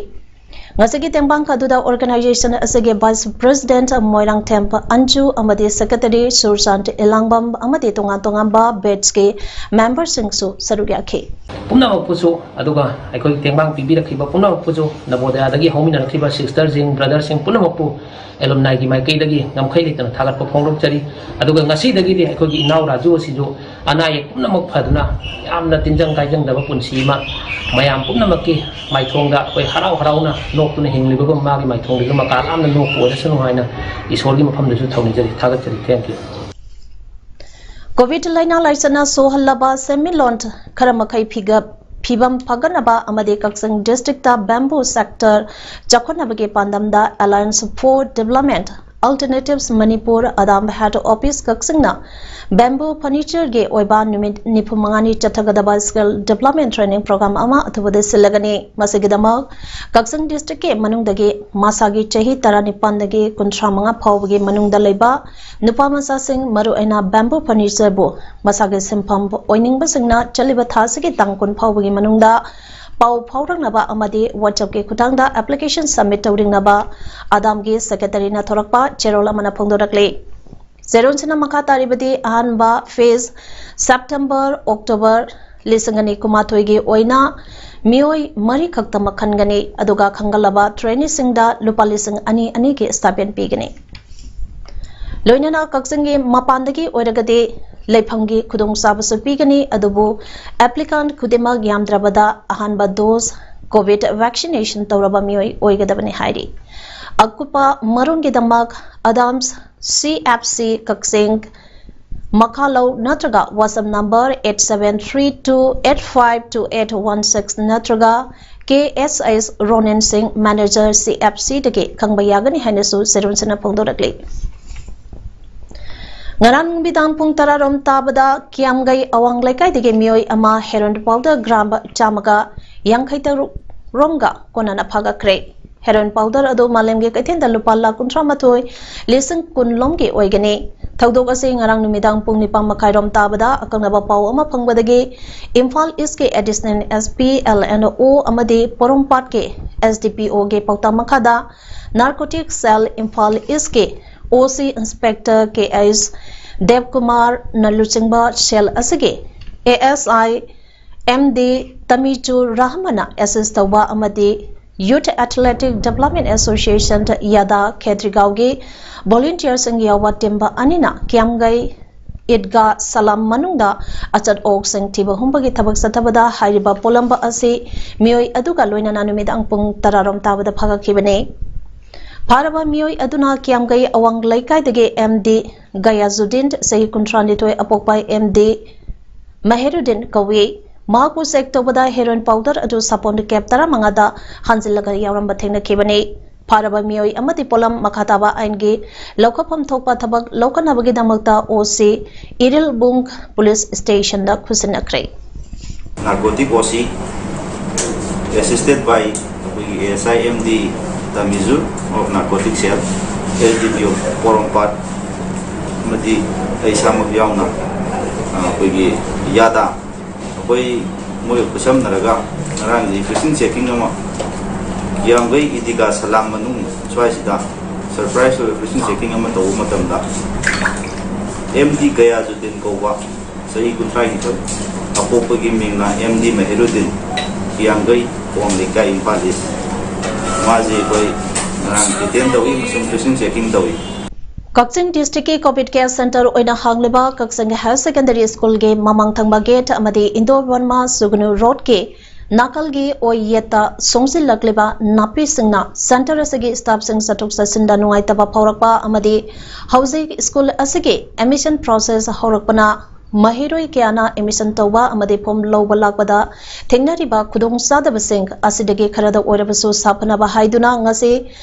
ꯉꯁꯤꯒꯤ ꯇꯦꯡꯕꯥꯡꯈꯛ ꯑꯗꯨꯗ organization ꯑꯁꯤꯒꯤ Vice President ꯃꯣꯏꯔꯥꯡꯊꯦꯝ ꯑꯟꯖꯨ ꯑꯃꯗꯤ Secretary ꯁꯨꯔꯆꯥꯟꯗ ꯏꯂꯥꯡꯕꯝ ꯑꯃꯗꯤ ꯇꯣꯉꯥꯟ ꯇꯣꯉꯥꯟꯕ batchꯀꯤ memberꯁꯤꯡꯁꯨ ꯁꯔꯨꯛ ꯌꯥꯈꯤ꯫ ꯄꯨꯝꯅꯃꯛꯄꯨꯁꯨ, ꯑꯗꯨꯒ ꯑꯩꯈꯣꯏ ꯇꯦꯡꯕꯥꯡ ꯄꯤꯕꯤꯔꯛꯈꯤꯕ ꯄꯨꯝꯅꯃꯛꯄꯨꯁꯨ, ꯅꯕꯣꯗꯌꯥꯗꯒꯤ ꯍꯧꯃꯤꯟꯅꯔꯛꯈꯤꯕ sisterꯁꯤꯡ, brotherꯁꯤꯡ ꯄꯨꯝꯅꯃꯛꯄꯨ alumniꯒꯤ ꯃꯥꯏꯀꯩꯗꯒꯤ ꯉꯝꯈꯩ ꯂꯩꯇꯅ ꯊꯥꯒꯠꯄ ꯐꯣꯡꯗꯣꯛꯆꯔꯤ꯫ ꯑꯗꯨꯒ ꯉꯁꯤꯗꯒꯤꯗꯤ ꯑꯩꯈꯣꯏꯒꯤ ꯏꯅꯥꯎ ꯔꯥꯖꯨ ꯑꯁꯤꯁꯨ ꯑꯅꯥ ꯑꯌꯦꯛ ꯄꯨꯝꯅꯃꯛ ꯐꯗꯨꯅ ꯌꯥꯝꯅ ꯇꯤꯟꯖꯪ ꯀꯥꯏꯖꯪꯗꯕ ꯄꯨꯟꯁꯤ ꯑꯃ ꯃꯌꯥꯝ ꯄꯨꯝꯅꯃꯛꯀꯤ ꯃꯥꯏꯊꯣꯡꯗ ꯑꯩꯈꯣꯏ ꯍꯔꯥꯎ ꯍꯔꯥꯎꯅ ꯅꯣꯛꯇꯨꯅ ꯍꯤꯡꯂꯤꯕꯒꯨꯝ ꯃꯥꯒꯤ ꯃꯥꯏꯊꯣꯡꯗꯁꯨ ꯃꯀꯥ ꯂꯥꯝꯅ ꯅꯣꯛꯄ ꯑꯣꯏꯔꯁꯅꯨ ꯍꯥꯏꯅ ꯏꯁꯣꯔꯒꯤ ꯃꯐꯝꯗꯁꯨ ꯊꯧꯅꯤꯖꯔꯤ, ꯊꯥꯒꯠꯆꯔꯤ꯫ Thank you꯫ COVID ꯂꯥꯏꯅꯥ ꯂꯥꯏꯆꯠꯅ ꯁꯣꯛꯍꯜꯂꯕ ꯁꯦꯟꯃꯤꯠꯂꯣꯟ ꯈꯔ ꯃꯈꯩ ꯐꯤꯒꯞ ꯐꯤꯕꯝ ꯐꯒꯠꯅꯕ ꯑꯃꯗꯤ ꯀꯛꯆꯤꯡ districtꯇ bamboo sector ꯆꯥꯎꯈꯠꯅꯕꯒꯤ ꯄꯥꯟꯗꯝꯗ Alliance for Development Alternatives Manipur, ADAM head office ꯀꯛꯆꯤꯡꯅ bamboo furnitureꯒꯤ ꯑꯣꯏꯕ ꯅꯨꯃꯤꯠ ꯅꯤꯐꯨ ꯃꯉꯥꯅꯤ ꯆꯠꯊꯒꯗꯕ skill development training program ꯑꯃ ꯑꯊꯨꯕꯗ ꯁꯤꯜꯂꯒꯅꯤ꯫ ꯃꯁꯤꯒꯤꯗꯃꯛ ꯀꯛꯆꯤꯡ districtꯀꯤ ꯃꯅꯨꯡꯗꯒꯤ ꯃꯁꯥꯒꯤ ꯆꯍꯤ ꯇꯔꯥꯅꯤꯄꯥꯟꯗꯒꯤ ꯀꯨꯟꯊ꯭ꯔꯥ ꯃꯉꯥ ꯐꯥꯎꯕꯒꯤ ꯃꯅꯨꯡꯗ ꯂꯩꯕ ꯅꯨꯄꯥ ꯃꯆꯥꯁꯤꯡ, ꯃꯔꯨꯑꯣꯏꯅ bamboo furnitureꯕꯨ ꯃꯁꯥꯒꯤ ꯁꯤꯟꯐꯝ ꯑꯣꯏꯅꯤꯡꯕꯁꯤꯡꯅ ꯆꯠꯂꯤꯕ ꯊꯥ ꯑꯁꯤꯒꯤ ꯇꯥꯡ ꯀꯨꯟ ꯐꯥꯎꯕꯒꯤ ꯃꯅꯨꯡꯗ ꯄꯥꯎ ꯐꯥꯎꯔꯛꯅꯕ ꯑꯃꯗꯤ WhatsAppꯀꯤ ꯈꯨꯠꯊꯥꯡꯗ application submit ꯇꯧꯔꯤꯅꯕ ADAMꯒꯤ secretaryꯅ ꯊꯣꯔꯛꯄ ꯆꯦꯔꯣꯜ ꯑꯃꯅ ꯐꯣꯡꯗꯣꯔꯛꯂꯤ꯫ ꯆꯦꯔꯣꯜꯁꯤꯅ ꯃꯈꯥ ꯇꯥꯔꯤꯕꯗꯤ, ꯑꯍꯥꯟꯕ phase September, October ꯂꯤꯁꯤꯡ ꯑꯅꯤ ꯀꯨꯟꯃꯥꯊꯣꯏꯒꯤ ꯑꯣꯏꯅ ꯃꯤꯑꯣꯏ ꯃꯔꯤ ꯈꯛꯇꯃꯛ ꯈꯟꯒꯅꯤ, ꯑꯗꯨꯒ ꯈꯟꯒꯠꯂꯕ traineeꯁꯤꯡꯗ ꯂꯨꯄꯥ ꯂꯤꯁꯤꯡ ꯑꯅꯤ ꯑꯅꯤꯒꯤ stipend ꯄꯤꯒꯅꯤ꯫ ꯂꯣꯏꯅꯅ ꯀꯛꯆꯤꯡꯒꯤ ꯃꯄꯥꯟꯗꯒꯤ ꯑꯣꯏꯔꯒꯗꯤ ꯂꯩꯐꯝꯒꯤ ꯈꯨꯗꯣꯡꯆꯥꯕꯁꯨ ꯄꯤꯒꯅꯤ, ꯑꯗꯨꯕꯨ applicant ꯈꯨꯗꯤꯡꯃꯛ ꯌꯥꯝꯗ꯭ꯔꯕꯗ ꯑꯍꯥꯟꯕ dose COVID vaccination ꯇꯧꯔꯕ ꯃꯤꯑꯣꯏ ꯑꯣꯏꯒꯗꯕꯅꯤ ꯍꯥꯏꯔꯤ꯫ ꯑꯀꯨꯞꯄ ꯃꯔꯣꯜꯒꯤꯗꯃꯛ ADAM's CFC ꯀꯛꯆꯤꯡ ꯃꯈꯥ ꯂꯧ ꯅꯠꯇ꯭ꯔꯒ WhatsApp number eight seven three two eight five two eight one six ꯅꯠꯇ꯭ꯔꯒ ꯀꯦ ꯑꯦꯁ ꯑꯦꯁ ꯔꯣꯅꯦꯟ ꯁꯤꯡ, ꯃꯦꯅꯦꯖꯔ ꯁꯤ ꯑꯦꯐ ꯁꯤꯗꯒꯤ ꯈꯪꯕ ꯌꯥꯒꯅꯤ ꯍꯥꯏꯅꯁꯨ ꯆꯦꯔꯣꯟꯁꯅ ꯐꯣꯡꯗꯣꯔꯛꯂꯤ꯫ ꯉꯔꯥꯡ ꯅꯨꯃꯤꯗꯥꯡ ꯄꯨꯡ ꯇꯔꯥ ꯔꯣꯝ ꯇꯥꯕꯗ ꯀꯤꯌꯥꯝꯒꯩ ꯑꯋꯥꯡ ꯂꯩꯀꯥꯏꯗꯒꯤ ꯃꯤꯑꯣꯏ ꯑꯃ ꯍꯦꯔꯣꯏꯟ ꯄꯥꯎꯗꯔ ꯒ꯭ꯔꯥꯝ ꯆꯥꯝꯃꯒ ꯌꯥꯡꯈꯩ ꯇꯔꯨꯛ ꯔꯣꯝꯒ ꯀꯣꯟꯅꯅ ꯐꯥꯒꯠꯈ꯭ꯔꯦ꯫ ꯍꯦꯔꯣꯏꯟ ꯄꯥꯎꯗꯔ ꯑꯗꯨ ꯃꯥꯂꯦꯝꯒꯤ ꯀꯩꯊꯦꯜꯗ ꯂꯨꯄꯥ ꯂꯥꯈ ꯀꯨꯟꯊ꯭ꯔꯥ ꯃꯥꯊꯣꯏ ꯂꯤꯁꯤꯡ ꯀꯨꯟ ꯂꯣꯝꯒꯤ ꯑꯣꯏꯒꯅꯤ꯫ ꯊꯧꯗꯣꯛ ꯑꯁꯤ ꯉꯔꯥꯡ ꯅꯨꯃꯤꯗꯥꯡ ꯄꯨꯡ ꯅꯤꯄꯥꯟ ꯃꯈꯥꯏ ꯔꯣꯝ ꯇꯥꯕꯗ ꯑꯀꯛꯅꯕ ꯄꯥꯎ ꯑꯃ ꯐꯪꯕꯗꯒꯤ ꯏꯝꯐꯥꯜ ꯏꯁꯀꯤ additional S P, L and O ꯑꯃꯗꯤ ꯄꯣꯔꯣꯝꯄꯥꯠꯀꯤ ꯑꯦꯁ ꯗꯤ ꯄꯤ ꯑꯣꯒꯤ ꯄꯥꯎꯇꯥꯛ ꯃꯈꯥꯗ ꯅꯥꯔꯀꯣꯇꯤꯛ ꯁꯦꯜ ꯏꯝꯐꯥꯜ ꯏꯁꯀꯤ ꯑꯣ ꯁꯤ ꯏꯟꯁꯄꯦꯛꯇꯔ ꯀꯦ ꯑꯩꯆ ꯗꯦꯕꯀꯨꯃꯥꯔꯅ ꯂꯨꯆꯤꯡꯕ ꯁꯦꯜ ꯑꯁꯤꯒꯤ A S I M D ꯇꯃꯤꯆꯨ ꯔꯍꯃꯟꯅ assist ꯇꯧꯕ ꯑꯃꯗꯤ ꯌꯨꯊ ꯑꯦꯊꯂꯦꯇꯤꯛ ꯗꯤꯕ꯭ꯂꯞꯃꯦꯟ ꯑꯦꯁꯣꯁꯤꯌꯦꯁꯟ, ꯌꯥꯗꯥ, ꯈꯦꯇ꯭ꯔꯤꯒꯥꯎꯒꯤ ꯚꯣꯂꯨꯟꯇꯤꯌꯔꯁꯤꯡ ꯌꯥꯎꯕ ꯇꯤꯝ ꯑꯅꯤꯅ ꯀꯤꯌꯥꯝꯒꯩ ꯏꯗꯒꯥ ꯁꯂꯥꯝ ꯃꯅꯨꯡꯗ ꯑꯆꯠ ꯑꯣꯛꯁꯤꯡ ꯊꯤꯕ ꯍꯨꯝꯕꯒꯤ ꯊꯕꯛ ꯆꯠꯊꯕꯗ ꯍꯥꯏꯔꯤꯕ ꯄꯣꯠꯂꯝꯕ ꯑꯁꯤ ꯃꯤꯑꯣꯏ ꯑꯗꯨꯒ ꯂꯣꯏꯅꯅ ꯅꯨꯃꯤꯗꯥꯡ ꯄꯨꯡ ꯇꯔꯥ ꯔꯣꯝ ꯇꯥꯕꯗ ꯐꯥꯒꯠꯈꯤꯕꯅꯤ꯫ ꯐꯥꯔꯕ ꯃꯤꯑꯣꯏ ꯑꯗꯨꯅ ꯀꯤꯌꯥꯝꯒꯩ ꯑꯋꯥꯡ ꯂꯩꯀꯥꯏꯗꯒꯤ ꯑꯦꯝ ꯗꯤ ꯒꯌꯥꯖꯨꯗꯤꯟ, ꯆꯍꯤ ꯀꯨꯟꯊ꯭ꯔꯥ ꯅꯤꯊꯣꯏ, ꯑꯄꯣꯛꯄ ꯑꯦꯝ ꯗꯤ ꯃꯍꯦꯔꯨꯗꯤꯟ ꯀꯧꯏ꯫ ꯃꯍꯥꯛꯄꯨ ꯆꯦꯛ ꯇꯧꯕꯗ ꯍꯦꯔꯣꯏꯟ ꯄꯥꯎꯗꯔ ꯑꯗꯨ ꯁꯥꯄꯣꯟ ꯀꯦꯞ ꯇꯔꯥꯃꯉꯥꯗ ꯍꯥꯟꯖꯤꯜꯂꯒ ꯌꯥꯎꯔꯝꯕ ꯊꯦꯡꯅꯈꯤꯕꯅꯤ꯫ ꯐꯥꯔꯕ ꯃꯤꯑꯣꯏ ꯑꯃꯗꯤ ꯄꯣꯠꯂꯝ ꯃꯈꯥ ꯇꯥꯕ ꯑꯥꯏꯟꯒꯤ ꯂꯧꯈꯠꯐꯝ ꯊꯣꯛꯄ ꯊꯕꯛ ꯂꯧꯈꯠꯅꯕꯒꯤꯗꯃꯛꯇ ꯑꯣ ꯁꯤ ꯏꯔꯤꯜꯕꯨꯡ ꯄꯨꯂꯤꯁ ꯁ꯭ꯇꯦꯁꯟꯗ ꯈꯨꯠꯁꯤꯟꯅꯈ꯭ꯔꯦ꯫ Narcotic O C, assisted by ꯑꯩꯈꯣꯏꯒꯤ A S I M D Tamizul of Narcotic Cell, S D P O ꯄꯣꯔꯣꯝꯄꯥꯠ, ꯑꯃꯗꯤ ꯑꯩ ꯏꯁꯥꯃꯛ ꯌꯥꯎꯅ, ꯑ, ꯑꯩꯈꯣꯏꯒꯤ ꯌꯥꯗꯥ, ꯑꯩꯈꯣꯏ ꯃꯣꯏꯒ ꯈꯨꯠꯁꯝꯅꯔꯒ ꯉꯔꯥꯡꯒꯤ refreshing checking ꯑꯃ, ꯀꯤꯌꯥꯝꯒꯩ ꯏꯗꯤꯒꯥ ꯁꯂꯥꯝ ꯃꯅꯨꯡ ꯁ꯭ꯋꯥꯏꯁꯤꯗ surprise ꯑꯣꯏꯕ refreshing checking ꯑꯃ ꯇꯧꯕ ꯃꯇꯝꯗ, ꯑꯦꯝ ꯗꯤ ꯒꯌꯥꯖꯨꯗꯤꯟ ꯀꯧꯕ, ꯆꯍꯤ ꯀꯨꯟꯊ꯭ꯔꯥ ꯅꯤꯊꯣꯏ, ꯑꯄꯣꯛꯄꯒꯤ ꯃꯤꯡꯅ ꯑꯦꯝ ꯗꯤ ꯃꯍꯤꯔꯨꯗꯤꯟ, ꯀꯤꯌꯥꯝꯒꯩ, ꯑꯋꯥꯡ ꯂꯩꯀꯥꯏ, ꯏꯝꯐꯥꯜ ꯏꯁ꯫ ꯃꯥꯁꯦ ꯑꯩꯈꯣꯏ ꯉꯔꯥꯡ detain ꯇꯧꯏ ꯑꯃꯁꯨꯡ refreshing checking ꯇꯧꯏ꯫ ꯀꯛꯆꯤꯡ ꯗꯤꯁꯇ꯭ꯔꯤꯛꯀꯤ ꯀꯣꯚꯤꯗ ꯀꯦꯌꯔ ꯁꯦꯟꯇꯔ ꯑꯣꯏꯅ ꯍꯥꯡꯂꯤꯕ ꯀꯛꯆꯤꯡ ꯍꯥꯌꯔ ꯁꯦꯀꯦꯟꯗꯔꯤ ꯁ꯭ꯀꯨꯜꯒꯤ ꯃꯃꯥꯡ ꯊꯪꯕ ꯒꯦꯠ ꯑꯃꯗꯤ ꯏꯟꯗꯣ ꯕꯔꯃꯥ ꯖꯨꯒꯅꯨ ꯔꯣꯗꯀꯤ ꯅꯥꯀꯜꯒꯤ ꯑꯣꯏ ꯌꯦꯠꯇ ꯁꯣꯡꯖꯤꯜꯂꯛꯂꯤꯕ ꯅꯥꯄꯤꯁꯤꯡꯅ ꯁꯦꯟꯇꯔ ꯑꯁꯤꯒꯤ ꯁ꯭ꯇꯥꯐꯁꯤꯡ ꯆꯠꯊꯣꯛ ꯆꯠꯁꯤꯟꯗ ꯅꯨꯡꯉꯥꯏꯇꯕ ꯐꯥꯎꯔꯛꯄ ꯑꯃꯗꯤ ꯍꯧꯖꯤꯛ ꯁ꯭ꯀꯨꯜ ꯑꯁꯤꯒꯤ ꯑꯦꯗꯃꯤꯁꯟ ꯄ꯭ꯔꯣꯁꯦꯁ ꯍꯧꯔꯛꯄꯅ ꯃꯍꯩꯔꯣꯏ ꯀꯌꯥꯅ admission ꯇꯧꯕ ꯑꯃꯗꯤ form ꯂꯧꯕ ꯂꯥꯛꯄꯗ ꯊꯦꯡꯅꯔꯤꯕ ꯈꯨꯗꯣꯡꯆꯥꯗꯕꯁꯤꯡ ꯑꯁꯤꯗꯒꯤ ꯈꯔꯗ ꯑꯣꯏꯔꯕꯁꯨ ꯁꯥꯐꯅꯕ ꯍꯥꯏꯗꯨꯅ ꯉꯁꯤ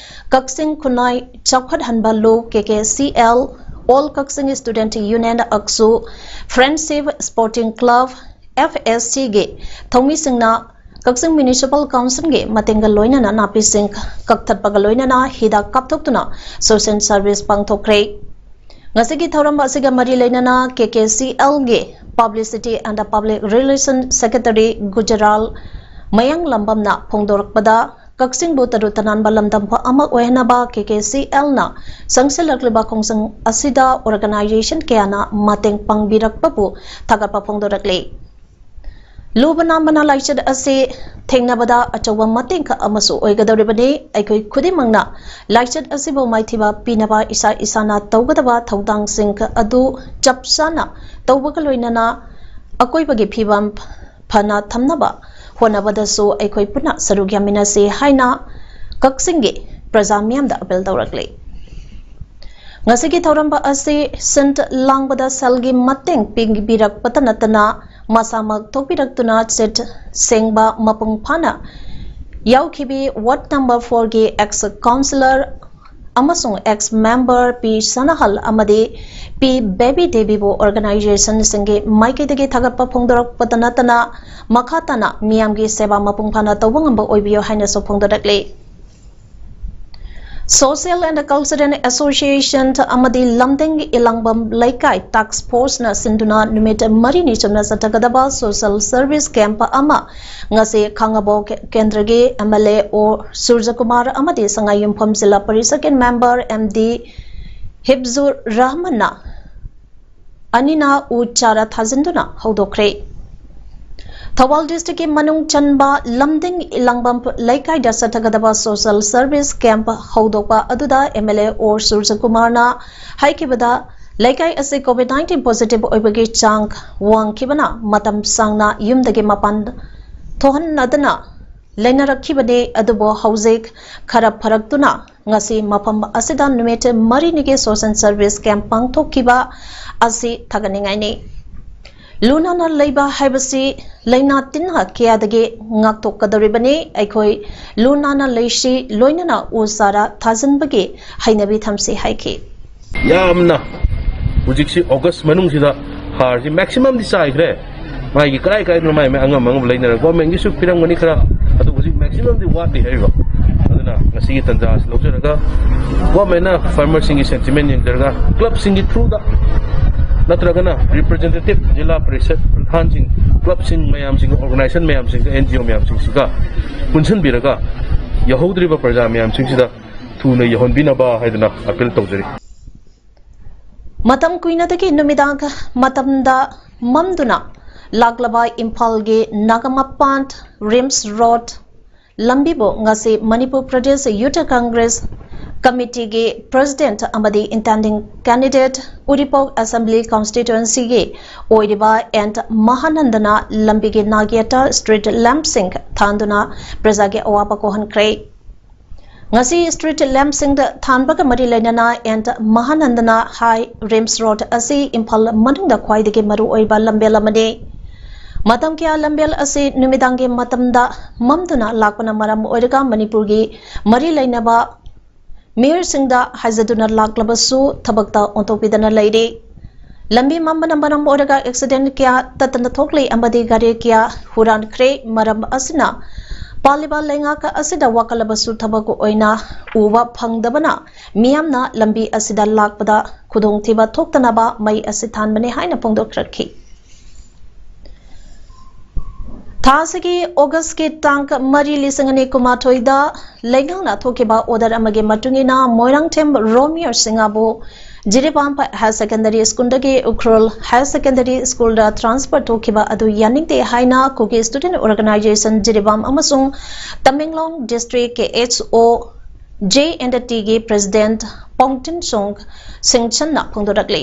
ꯀꯛꯆꯤꯡ ꯈꯨꯟꯅꯥꯏ ꯆꯥꯎꯈꯠꯍꯟꯕ ꯂꯨ, K K C L, All Kakching Student Union, ꯑꯛꯁꯨ, Friendship Sporting Club, F S C ꯒꯤ ꯊꯧꯃꯤꯁꯤꯡꯅ ꯀꯛꯆꯤꯡ Municipal Council ꯒꯤ ꯃꯇꯦꯡꯒ ꯂꯣꯏꯅꯅ ꯅꯥꯄꯤꯁꯤꯡ ꯀꯛꯊꯠꯄꯒ ꯂꯣꯏꯅꯅ ꯍꯤꯗꯥꯛ ꯀꯥꯞꯊꯣꯛꯇꯨꯅ social service ꯄꯥꯡꯊꯣꯛꯈ꯭ꯔꯦ꯫ ꯉꯁꯤꯒꯤ ꯊꯧꯔꯝ ꯑꯁꯤꯒ ꯃꯔꯤ ꯂꯩꯅꯅ K K C L ꯒꯤ Publicity and Public Relation Secretary ꯒꯨꯖꯔꯥꯜ ꯃꯌꯥꯡ ꯂꯝꯕꯝꯅ ꯐꯣꯡꯗꯣꯔꯛꯄꯗ, ꯀꯛꯆꯤꯡꯕꯨ ꯇꯔꯨ ꯇꯅꯥꯟꯕ ꯂꯝꯗꯝ ꯑꯃ ꯑꯣꯏꯍꯟꯅꯕ K K C L ꯅ ꯆꯪꯁꯤꯜꯂꯛꯂꯤꯕ ꯈꯣꯡꯖꯪ ꯑꯁꯤꯗ organization ꯀꯌꯥꯅ ꯃꯇꯦꯡ ꯄꯥꯡꯕꯤꯔꯛꯄꯕꯨ ꯊꯥꯒꯠꯄ ꯐꯣꯡꯗꯣꯔꯛꯂꯤ꯫ ꯂꯨꯕ ꯅꯥꯟꯕꯅ ꯂꯥꯏꯆꯠ ꯑꯁꯤ ꯊꯦꯡꯅꯕꯗ ꯑꯆꯧꯕ ꯃꯇꯦꯡ ꯑꯃꯁꯨ ꯑꯣꯏꯒꯗꯧꯔꯤꯕꯅꯤ꯫ ꯑꯩꯈꯣꯏ ꯈꯨꯗꯤꯡꯃꯛꯅ ꯂꯥꯏꯆꯠ ꯑꯁꯤꯕꯨ ꯃꯥꯏꯊꯤꯕ ꯄꯤꯅꯕ ꯏꯁꯥ ꯏꯁꯥꯅ ꯇꯧꯒꯗꯕ ꯊꯧꯗꯥꯡꯁꯤꯡ ꯑꯗꯨ ꯆꯞ ꯆꯥꯅ ꯇꯧꯕꯒ ꯂꯣꯏꯅꯅ ꯑꯀꯣꯏꯕꯒꯤ ꯐꯤꯕꯝ ꯐꯅ ꯊꯝꯅꯕ ꯍꯣꯠꯅꯕꯗꯁꯨ ꯑꯩꯈꯣꯏ ꯄꯨꯟꯅ ꯁꯔꯨꯛ ꯌꯥꯃꯤꯟꯅꯁꯤ ꯍꯥꯏꯅ ꯀꯛꯆꯤꯡꯒꯤ ꯄ꯭ꯔꯖꯥ ꯃꯤꯌꯥꯝꯗ appeal ꯇꯧꯔꯛꯂꯤ꯫ ꯉꯁꯤꯒꯤ ꯊꯧꯔꯝ ꯑꯁꯤ ꯁꯤꯟ ꯂꯥꯡꯕꯗ ꯁꯦꯜꯒꯤ ꯃꯇꯦꯡ ꯄꯤꯕꯤꯔꯛꯄꯇ ꯅꯠꯇꯅ ꯃꯁꯥꯃꯛ ꯊꯣꯛꯄꯤꯔꯛꯇꯨꯅ ꯆꯦꯠ ꯁꯦꯡꯕ ꯃꯄꯨꯡ ꯐꯥꯅ ꯌꯥꯎꯈꯤꯕꯤ ward number four ꯒꯤ ex councillor ꯑꯃꯁꯨꯡ ex member ꯄꯤ ꯁꯅꯥꯍꯜ ꯑꯃꯗꯤ ꯄꯤ ꯕꯦꯕꯤ ꯗꯦꯕꯤꯕꯨ organization ꯁꯤꯡꯒꯤ ꯃꯥꯏꯀꯩꯗꯒꯤ ꯊꯥꯒꯠꯄ ꯐꯣꯡꯗꯣꯔꯛꯄꯇ ꯅꯠꯇꯅ ꯃꯈꯥ ꯇꯥꯅ ꯃꯤꯌꯥꯝꯒꯤ ꯁꯦꯕꯥ ꯃꯄꯨꯡ ꯐꯥꯅ ꯇꯧꯕ ꯉꯝꯕ ꯑꯣꯏꯕꯤꯌꯨ ꯍꯥꯏꯅꯁꯨ ꯐꯣꯡꯗꯣꯔꯛꯂꯤ꯫ Social and Cultural Association ꯑꯃꯗꯤ ꯂꯝꯗꯤꯡ ꯏꯂꯥꯡꯕꯝ ꯂꯩꯀꯥꯏ task force ꯅ ꯁꯤꯟꯗꯨꯅ ꯅꯨꯃꯤꯠ ꯃꯔꯤꯅꯤ ꯆꯨꯞꯅ ꯆꯠꯊꯒꯗꯕ social service camp ꯑꯃ ꯉꯁꯤ ꯈꯥꯉꯕꯣꯛ ꯀꯦꯟꯗ꯭ꯔꯒꯤ M L A ꯑꯣ ꯁꯨꯔꯖꯀꯨꯃꯥꯔ ꯑꯃꯗꯤ ꯁꯉꯥꯏꯌꯨꯝꯐꯝ ꯖꯤꯂꯥ ꯄꯔꯤꯁꯠꯀꯤ member M D ꯍꯤꯞꯖꯨꯔ ꯔꯍꯃꯟꯅ ꯑꯅꯤꯅ ꯎ ꯆꯥꯔꯥ ꯊꯥꯖꯤꯟꯗꯨꯅ ꯍꯧꯗꯣꯛꯈ꯭ꯔꯦ꯫ ꯊꯧꯕꯥꯜ district ꯀꯤ ꯃꯅꯨꯡ ꯆꯟꯕ ꯂꯝꯗꯤꯡ ꯏꯂꯥꯡꯕꯝ ꯂꯩꯀꯥꯏꯗ ꯆꯠꯊꯒꯗꯕ social service camp ꯍꯧꯗꯣꯛꯄ ꯑꯗꯨꯗ M L A ꯑꯣ ꯁꯨꯔꯖꯀꯨꯃꯥꯔꯅ ꯍꯥꯏꯈꯤꯕꯗ, ꯂꯩꯀꯥꯏ ꯑꯁꯤ COVID nineteen positive ꯑꯣꯏꯕꯒꯤ ꯆꯥꯡ ꯋꯥꯡꯈꯤꯕꯅ ꯃꯇꯝ ꯁꯥꯡꯅ ꯌꯨꯝꯗꯒꯤ ꯃꯄꯥꯟ ꯊꯣꯛꯍꯟꯅꯗꯅ ꯂꯩꯅꯔꯛꯈꯤꯕꯅꯤ꯫ ꯑꯗꯨꯕꯨ ꯍꯧꯖꯤꯛ ꯈꯔ ꯐꯔꯛꯇꯨꯅ ꯉꯁꯤ ꯃꯐꯝ ꯑꯁꯤꯗ ꯅꯨꯃꯤꯠ ꯃꯔꯤꯅꯤꯒꯤ social service camp ꯄꯥꯡꯊꯣꯛꯈꯤꯕ ꯑꯁꯤ ꯊꯥꯒꯠꯅꯤꯡꯉꯥꯏꯅꯤ꯫ ꯂꯨ ꯅꯥꯟꯅ ꯂꯩꯕ ꯍꯥꯏꯕꯁꯤ ꯂꯥꯏꯅꯥ ꯇꯤꯟꯅ ꯀꯌꯥꯗꯒꯤ ꯉꯥꯛꯊꯣꯛꯀꯗꯧꯔꯤꯕꯅꯤ꯫ ꯑꯩꯈꯣꯏ ꯂꯨ ꯅꯥꯟꯅ ꯂꯩꯁꯤ, ꯂꯣꯏꯅꯅ ꯎ ꯆꯥꯔꯥ ꯊꯥꯖꯤꯟꯕꯒꯤ ꯍꯩꯅꯕꯤ ꯊꯝꯁꯤ ꯍꯥꯏꯈꯤ꯫ ꯌꯥꯝꯅ ꯍꯧꯖꯤꯛꯁꯤ ꯑꯣꯒꯁ ꯃꯅꯨꯡꯁꯤꯗ ꯍꯥꯔꯁꯤ ꯃꯦꯛꯁꯤꯃꯝꯗꯤ ꯆꯥꯏꯈ꯭ꯔꯦ꯫ ꯃꯥꯒꯤ ꯀꯗꯥꯏ ꯀꯗꯥꯏꯗꯅꯣ ꯃꯥꯏ ꯃꯥꯏ ꯑꯉꯝ ꯑꯉꯝꯕ ꯂꯩꯅꯔꯒ ꯒꯣꯔꯃꯦꯟꯒꯤꯁꯨ ꯄꯤꯔꯝꯒꯅꯤ ꯈꯔ, ꯑꯗꯨ ꯍꯧꯖꯤꯛ ꯃꯦꯛꯁꯤꯃꯝꯗꯤ ꯋꯥꯠꯂꯤ ꯍꯥꯏꯔꯤꯕ꯫ ꯑꯗꯨꯅ ꯉꯁꯤꯒꯤ ꯇꯥꯟꯖꯥ ꯑꯁꯤ ꯂꯧꯖꯔꯒ ꯒꯣꯔꯃꯦꯟꯅ ꯐꯥꯔꯃꯔꯁꯤꯡꯒꯤ ꯁꯦꯟꯇꯤꯃꯦꯟ ꯌꯦꯡꯖꯔꯒ ꯀ꯭ꯂꯕꯁꯤꯡꯒꯤ ꯊ꯭ꯔꯨꯗ ꯅꯠꯇ꯭ꯔꯒꯅ ꯔꯤꯄ꯭ꯔꯖꯦꯟꯇꯦꯇꯤꯞ ꯖꯤꯂꯥ ꯄꯔꯤꯁꯠ ꯄ꯭ꯔꯙꯥꯟꯁꯤꯡ, ꯀ꯭ꯂꯕꯁꯤꯡ ꯃꯌꯥꯝꯁꯤꯡꯒ, ꯑꯣꯔꯒꯅꯥꯏꯖꯦꯁꯟ ꯃꯌꯥꯝꯁꯤꯡꯒ, ꯑꯦꯟ ꯖꯤ ꯑꯣ ꯃꯌꯥꯝꯁꯤꯡꯁꯤꯒ ꯄꯨꯟꯁꯤꯟꯕꯤꯔꯒ ꯌꯧꯍꯧꯗ꯭ꯔꯤꯕ ꯄ꯭ꯔꯖꯥ ꯃꯌꯥꯝꯁꯤꯡꯁꯤꯗ ꯊꯨꯅ ꯌꯧꯍꯟꯕꯤꯅꯕ ꯍꯥꯏꯗꯅ ꯑꯄꯤꯜ ꯇꯧꯖꯔꯤ꯫ ꯃꯇꯝ ꯀꯨꯏꯅꯗꯒꯤ ꯅꯨꯃꯤꯗꯥꯡ ꯃꯇꯝꯗ ꯃꯝꯗꯨꯅ ꯂꯥꯛꯂꯕ ꯏꯝꯐꯥꯜꯒꯤ ꯅꯥꯒꯥꯃꯄꯥꯟ ꯔꯤꯝꯁ ꯔꯣꯗ ꯂꯝꯕꯤꯕꯨ ꯉꯁꯤ ꯃꯅꯤꯄꯨꯔ ꯄ꯭ꯔꯗꯦꯁ ꯌꯨꯊ ꯀꯪꯒ꯭ꯔꯦꯁ ꯀꯃꯤꯇꯤꯒꯤ ꯄ꯭ꯔꯦꯁꯤꯗꯦꯟꯠ ꯑꯃꯗꯤ ꯏꯟꯇꯦꯟꯗꯤꯡ ꯀꯦꯟꯗꯤꯗꯦꯠ ꯎꯔꯤꯄꯣꯛ ꯑꯦꯁꯦꯝꯕ꯭ꯂꯤ ꯀꯟꯁꯇꯤꯇ꯭ꯋꯦꯟꯁꯤꯒꯤ ꯑꯣꯏꯔꯤꯕ ꯑꯦꯟ ꯃꯍꯥꯅꯟꯗꯅ ꯂꯝꯕꯤꯒꯤ ꯅꯥꯒꯦꯠꯇ ꯁ꯭ꯇ꯭ꯔꯤꯠ ꯂꯦꯝꯞꯁꯤꯡ ꯊꯥꯟꯗꯨꯅ ꯄ꯭ꯔꯖꯥꯒꯤ ꯑꯋꯥꯕ ꯀꯣꯛꯍꯟꯈ꯭ꯔꯦ꯫ ꯉꯁꯤ ꯁ꯭ꯇ꯭ꯔꯤꯠ ꯂꯦꯝꯞꯁꯤꯡꯗ ꯊꯥꯟꯕꯒ ꯃꯔꯤ ꯂꯩꯅꯅ ꯑꯦꯟ ꯃꯍꯥꯅꯟꯗꯅ ꯍꯥꯏ, ꯔꯤꯝꯁ ꯔꯣꯗ ꯑꯁꯤ ꯏꯝꯐꯥꯜ ꯃꯅꯨꯡꯗ ꯈ꯭ꯋꯥꯏꯗꯒꯤ ꯃꯔꯨ ꯑꯣꯏꯕ ꯂꯝꯕꯦꯜ ꯑꯃꯅꯤ꯫ ꯃꯇꯝ ꯀꯌꯥ ꯂꯝꯕꯦꯜ ꯑꯁꯤ ꯅꯨꯃꯤꯗꯥꯡꯒꯤ ꯃꯇꯝꯗ ꯃꯝꯗꯨꯅ ꯂꯥꯛꯄꯅ ꯃꯔꯝ ꯑꯣꯏꯔꯒ ꯃꯅꯤꯄꯨꯔꯒꯤ ꯃꯔꯤ ꯂꯩꯅꯕ ꯃꯤꯑꯣꯏꯁꯤꯡꯗ ꯍꯥꯏꯖꯗꯨꯅ ꯂꯥꯛꯂꯕꯁꯨ ꯊꯕꯛꯇ ꯑꯣꯟꯊꯣꯛꯄꯤꯗꯅ ꯂꯩꯔꯤ꯫ ꯂꯝꯕꯤ ꯃꯝꯕꯅ ꯃꯔꯝ ꯑꯣꯏꯔꯒ ꯑꯦꯛꯁꯤꯗꯦꯟꯠ ꯀꯌꯥ ꯇꯠꯇꯅ ꯊꯣꯛꯂꯤ ꯑꯃꯗꯤ ꯒꯥꯔꯤ ꯀꯌꯥ ꯍꯨꯔꯥꯟꯈ꯭ꯔꯦ꯫ ꯃꯔꯝ ꯑꯁꯤꯅ ꯄꯥꯜꯂꯤꯕ ꯂꯩꯉꯥꯛ ꯑꯁꯤꯗ ꯋꯥꯀꯠꯂꯕꯁꯨ ꯊꯕꯛ ꯑꯣꯏꯅ ꯎꯕ ꯐꯪꯗꯕꯅ ꯃꯤꯌꯥꯝꯅ ꯂꯝꯕꯤ ꯑꯁꯤꯗ ꯂꯥꯛꯄꯗ ꯈꯨꯗꯣꯡꯊꯤꯕ ꯊꯣꯛꯇꯅꯕ ꯃꯩ ꯑꯁꯤ ꯊꯥꯟꯕꯅꯤ ꯍꯥꯏꯅ ꯐꯣꯡꯗꯣꯛꯆꯔꯛꯈꯤ꯫ ꯊꯥ ꯑꯁꯤꯒꯤ ꯑꯣꯒꯁꯀꯤ ꯇꯥꯡ ꯃꯔꯤ, ꯂꯤꯁꯤꯡ ꯑꯅꯤ ꯀꯨꯟꯃꯥꯊꯣꯏꯗ ꯂꯩꯉꯥꯛꯅ ꯊꯣꯛꯈꯤꯕ ꯑꯣꯔꯗꯔ ꯑꯃꯒꯤ ꯃꯇꯨꯡ ꯏꯟꯅ ꯃꯣꯏꯔꯥꯡꯊꯦꯝ ꯔꯣꯃꯤꯌꯣ ꯁꯤꯡꯍꯕꯨ ꯖꯤꯔꯤꯕꯥꯝ ꯍꯥꯌꯔ ꯁꯦꯀꯦꯟꯗꯔꯤ ꯁ꯭ꯀꯨꯜꯗꯒꯤ ꯎꯈ꯭ꯔꯨꯜ ꯍꯥꯌꯔ ꯁꯦꯀꯦꯟꯗꯔꯤ ꯁ꯭ꯀꯨꯜꯗ ꯇ꯭ꯔꯥꯟꯁꯐꯔ ꯇꯧꯈꯤꯕ ꯑꯗꯨ ꯌꯥꯅꯤꯡꯗꯦ ꯍꯥꯏꯅ ꯀꯨꯀꯤ ꯁ꯭ꯇꯨꯗꯦꯟꯠ ꯑꯣꯔꯒꯅꯥꯏꯖꯦꯁꯟ ꯖꯤꯔꯤꯕꯥꯝ ꯑꯃꯁꯨꯡ ꯇꯃꯦꯡꯂꯣꯡ ꯗꯤꯁꯇ꯭ꯔꯤꯛ ꯀꯦ ꯑꯦꯁ ꯑꯣ ꯖꯦ ꯑꯦꯟ ꯇꯤꯒꯤ ꯄ꯭ꯔꯦꯁꯤꯗꯦꯟꯠ ꯄꯣꯡꯇꯤꯟ ꯁꯣꯡ ꯁꯤꯡꯆꯟꯅ ꯐꯣꯡꯗꯣꯔꯛꯂꯤ꯫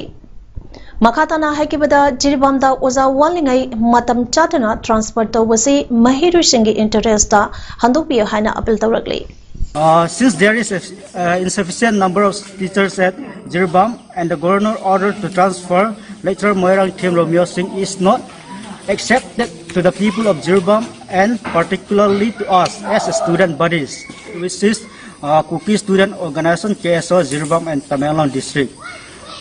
ꯃꯈꯥ ꯇꯥꯅ ꯍꯥꯏꯈꯤꯕꯗ, ꯖꯤꯔꯤꯕꯥꯝꯗ ꯑꯣꯖꯥ ꯋꯥꯠꯂꯤꯉꯩ ꯃꯇꯝ ꯆꯥꯗꯅ ꯇ꯭ꯔꯥꯟꯁꯐꯔ ꯇꯧꯕꯁꯤ ꯃꯍꯩꯔꯣꯏꯁꯤꯡꯒꯤ ꯏꯟꯇꯔꯦꯁꯇ ꯍꯟꯗꯣꯛꯄꯤꯌꯨ ꯍꯥꯏꯅ appeal ꯇꯧꯔꯛꯂꯤ꯫ Uh, since there is a, uh, insufficient number of teachers at Jiribam and the governor ordered to transfer Lecturer Moirang Themlou Myosing is not accepted to the people of Jiribam and particularly to us as a student bodies, which is uh, Kuki Student Organization, K S O, Jiribam and Tamenglong District.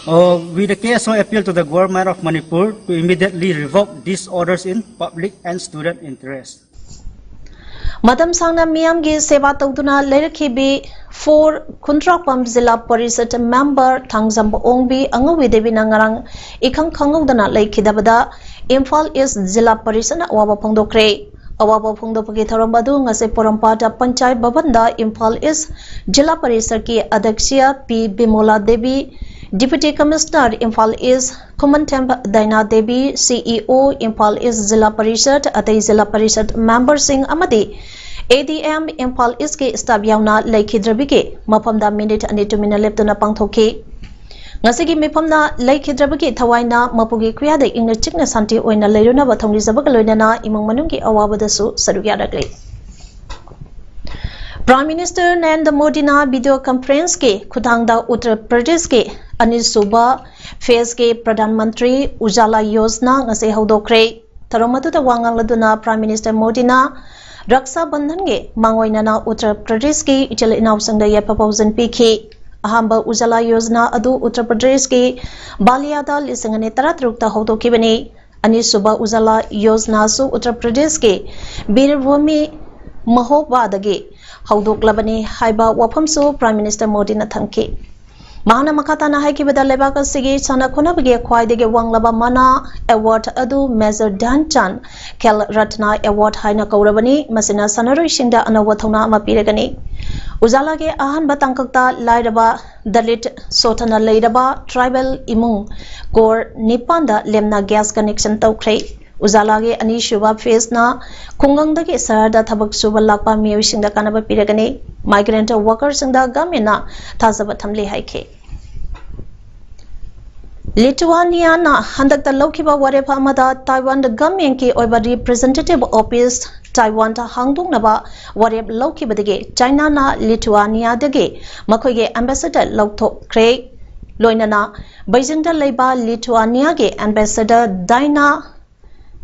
Uh, with the K S O appeal to the government of Manipur to immediately revoke these orders in public and student interest. ꯃꯇꯝ ꯁꯥꯡꯅ ꯃꯤꯌꯥꯝꯒꯤ ꯁꯦꯕꯥ ꯇꯧꯗꯨꯅ ꯂꯩꯔꯛꯈꯤꯕꯤ four ꯈꯨꯟꯗ꯭ꯔꯥꯛꯄꯝ ꯖꯤꯂꯥ parishad member Thangjam ꯑꯣꯡꯕꯤ ꯑꯉꯧꯕꯤ ꯗꯦꯕꯤꯅ ꯉꯔꯥꯡ ꯏꯈꯪ ꯈꯪꯍꯧꯗꯅ ꯂꯩꯈꯤꯗꯕꯗ ꯏꯝꯐꯥꯜ ꯏꯁ ꯖꯤꯂꯥ ꯄꯔꯤꯁꯠꯅ ꯑꯋꯥꯕ ꯐꯣꯡꯗꯣꯛꯈ꯭ꯔꯦ꯫ ꯑꯋꯥꯕ ꯐꯣꯡꯗꯣꯛꯄꯒꯤ ꯊꯧꯔꯝ ꯑꯗꯨ ꯉꯁꯤ ꯄꯣꯔꯣꯝꯄꯥꯠꯇ ꯄꯟꯆꯥꯌꯠ ꯚꯕꯟꯗ ꯏꯝꯐꯥꯜ ꯏꯁ ꯖꯤꯂꯥ ꯄꯔꯤꯁꯠꯀꯤ ꯑꯗ꯭ꯌꯛꯁ ꯄꯤ ꯕꯤꯃꯣꯂꯥ ꯗꯦꯕꯤ, ꯗꯤꯄꯨꯇꯤ ꯀꯃꯤꯁꯅꯔ ꯏꯝꯐꯥꯜ ꯏꯁ ꯈꯨꯃꯟꯊꯦꯝ ꯗꯥꯏꯅꯥ ꯗꯦꯕꯤ, ꯁꯤ ꯏ ꯑꯣ ꯏꯝꯐꯥꯜ ꯏꯁ ꯖꯤꯂꯥ ꯄꯔꯤꯁꯠ, ꯑꯇꯩ ꯖꯤꯂꯥ ꯄꯔꯤꯁꯠ ꯃꯦꯝꯕꯔꯁꯤꯡ ꯑꯃꯗꯤ ꯑꯦ ꯗꯤ ꯑꯦꯝ ꯏꯝꯐꯥꯜ ꯏꯁꯀꯤ ꯁ꯭ꯇꯥꯐ ꯌꯥꯎꯅ ꯂꯩꯈꯤꯗ꯭ꯔꯕꯤꯒꯤ ꯃꯐꯝꯗ ꯃꯤꯅꯤꯠ ꯑꯅꯤ ꯇꯨꯃꯤꯟꯅ ꯂꯦꯞꯇꯨꯅ ꯄꯥꯡꯊꯣꯛꯈꯤ꯫ ꯉꯁꯤꯒꯤ ꯃꯤꯐꯝꯅ ꯂꯩꯈꯤꯗ꯭ꯔꯕꯒꯤ ꯊꯋꯥꯏꯅ ꯃꯄꯨꯒꯤ ꯈꯨꯌꯥꯗ ꯏꯪꯅ ꯆꯤꯛꯅ ꯁꯥꯟꯇꯤ ꯑꯣꯏꯅ ꯂꯩꯔꯨꯅꯕ ꯊꯧꯅꯤꯖꯕꯒ ꯂꯣꯏꯅꯅ ꯏꯃꯨꯡ ꯃꯅꯨꯡꯒꯤ ꯑꯋꯥꯕꯗꯁꯨ ꯁꯔꯨꯛ ꯌꯥꯔꯛꯂꯤ꯫ Prime Minister Narendra Modina video conference ꯀꯤ ꯈꯨꯊꯥꯡꯗ ꯎꯠꯇꯔ ꯄ꯭ꯔꯗꯦꯁꯀꯤ ꯑꯅꯤꯁꯨꯕ phase ꯀꯤ ꯄ꯭ꯔꯙꯥꯟ ꯃꯟꯇ꯭ꯔꯤ ꯎꯖꯥꯂꯥ ꯌꯣꯖꯅꯥ ꯉꯁꯤ ꯍꯧꯗꯣꯛꯈ꯭ꯔꯦ꯫ ꯊꯧꯔꯝ ꯑꯗꯨꯗ ꯋꯥ ꯉꯥꯡꯂꯗꯨꯅ Prime Minister ꯃꯣꯗꯤꯅ ꯔꯛꯁꯥ ꯕꯟꯙꯟꯒꯤ ꯃꯥꯡꯑꯣꯏꯅꯅ ꯎꯠꯇꯔ ꯄ꯭ꯔꯗꯦꯁꯀꯤ ꯏꯆꯤꯜ ꯏꯅꯥꯎꯁꯤꯡꯗ ꯌꯥꯏꯐ ꯄꯥꯎꯖꯦꯜ ꯄꯤꯈꯤ꯫ ꯑꯍꯥꯟꯕ ꯎꯖꯥꯂꯥ ꯌꯣꯖꯅꯥ ꯑꯗꯨ ꯎꯠꯇꯔ ꯄ꯭ꯔꯗꯦꯁꯀꯤ ꯕꯥꯂꯤꯌꯥꯗ ꯂꯤꯁꯤꯡ ꯑꯅꯤ ꯇꯔꯥꯇꯔꯨꯛꯇ ꯍꯧꯗꯣꯛꯈꯤꯕꯅꯤ꯫ ꯑꯅꯤꯁꯨꯕ ꯎꯖꯥꯂꯥ ꯌꯣꯖꯅꯥꯁꯨ ꯎꯠꯇꯔ ꯄ꯭ꯔꯗꯦꯁꯀꯤ ꯕꯤꯔꯚꯨꯃꯤ ꯃꯍꯣꯕꯥꯗꯒꯤ ꯍꯧꯗꯣꯛꯂꯕꯅꯤ ꯍꯥꯏꯕ ꯋꯥꯐꯝꯁꯨ Prime Minister ꯃꯣꯗꯤꯅ ꯊꯝꯈꯤ꯫ ꯃꯍꯥꯛꯅ ꯃꯈꯥ ꯇꯥꯅ ꯍꯥꯏꯈꯤꯕꯗ ꯂꯩꯕꯥꯛ ꯑꯁꯤꯒꯤ ꯁꯥꯟꯅ ꯈꯣꯠꯅꯕꯒꯤ ꯈ꯭ꯋꯥꯏꯗꯒꯤ ꯋꯥꯡꯂꯕ ꯃꯅꯥ award ꯑꯗꯨ Major Dhyan Chand Khel Ratna Award ꯍꯥꯏꯅ ꯀꯧꯔꯕꯅꯤ꯫ ꯃꯁꯤꯅ ꯁꯥꯟꯅꯔꯣꯏꯁꯤꯡꯗ ꯑꯅꯧꯕ ꯊꯧꯅꯥ ꯑꯃ ꯄꯤꯔꯒꯅꯤ꯫ ꯎꯖꯥꯂꯥꯒꯤ ꯑꯍꯥꯟꯕ ꯇꯥꯡꯀꯛꯇ ꯂꯥꯏꯔꯕ, ꯗꯂꯤꯠ, ꯁꯣꯠꯊꯅ ꯂꯩꯔꯕ tribal ꯏꯃꯨꯡ crore ꯅꯤꯄꯥꯟꯗ ꯂꯦꯝꯅ gas connection ꯇꯧꯈ꯭ꯔꯦ꯫ ꯎꯖꯥꯂꯥꯒꯤ ꯑꯅꯤꯁꯨꯕ phase ꯅ ꯈꯨꯡꯒꯪꯗꯒꯤ ꯁꯍꯔꯗ ꯊꯕꯛ ꯁꯨꯕ ꯂꯥꯛꯄ ꯃꯤꯑꯣꯏꯁꯤꯡꯗ ꯀꯥꯟꯅꯕ ꯄꯤꯔꯒꯅꯤ꯫ Migrant worker ꯁꯤꯡꯗ government ꯅ ꯊꯥꯖꯕ ꯊꯝꯂꯤ ꯍꯥꯏꯈꯤ꯫ ꯂꯤꯊꯨꯋꯥꯅꯤꯌꯥꯅ ꯍꯟꯗꯛꯇ ꯂꯧꯈꯤꯕ ꯋꯥꯔꯦꯞ ꯑꯃꯗ ꯇꯥꯏꯋꯥꯟ government ꯀꯤ ꯑꯣꯏꯕ representative office ꯇꯥꯏꯋꯥꯟꯗ ꯍꯥꯡꯗꯣꯛꯅꯕ ꯋꯥꯔꯦꯞ ꯂꯧꯈꯤꯕꯗꯒꯤ ꯆꯥꯏꯅꯥꯅ ꯂꯤꯊꯨꯋꯥꯅꯤꯌꯥꯗꯒꯤ ꯃꯈꯣꯏꯒꯤ ambassador ꯂꯧꯊꯣꯛꯈ꯭ꯔꯦ꯫ ꯂꯣꯏꯅꯅ ꯕꯩꯖꯤꯡꯗ ꯂꯩꯕ ꯂꯤꯊꯨꯑꯥꯅꯤꯌꯥꯒꯤ ꯑꯦꯝꯕꯦꯁꯦꯗꯔ ꯗꯥꯏꯅꯥ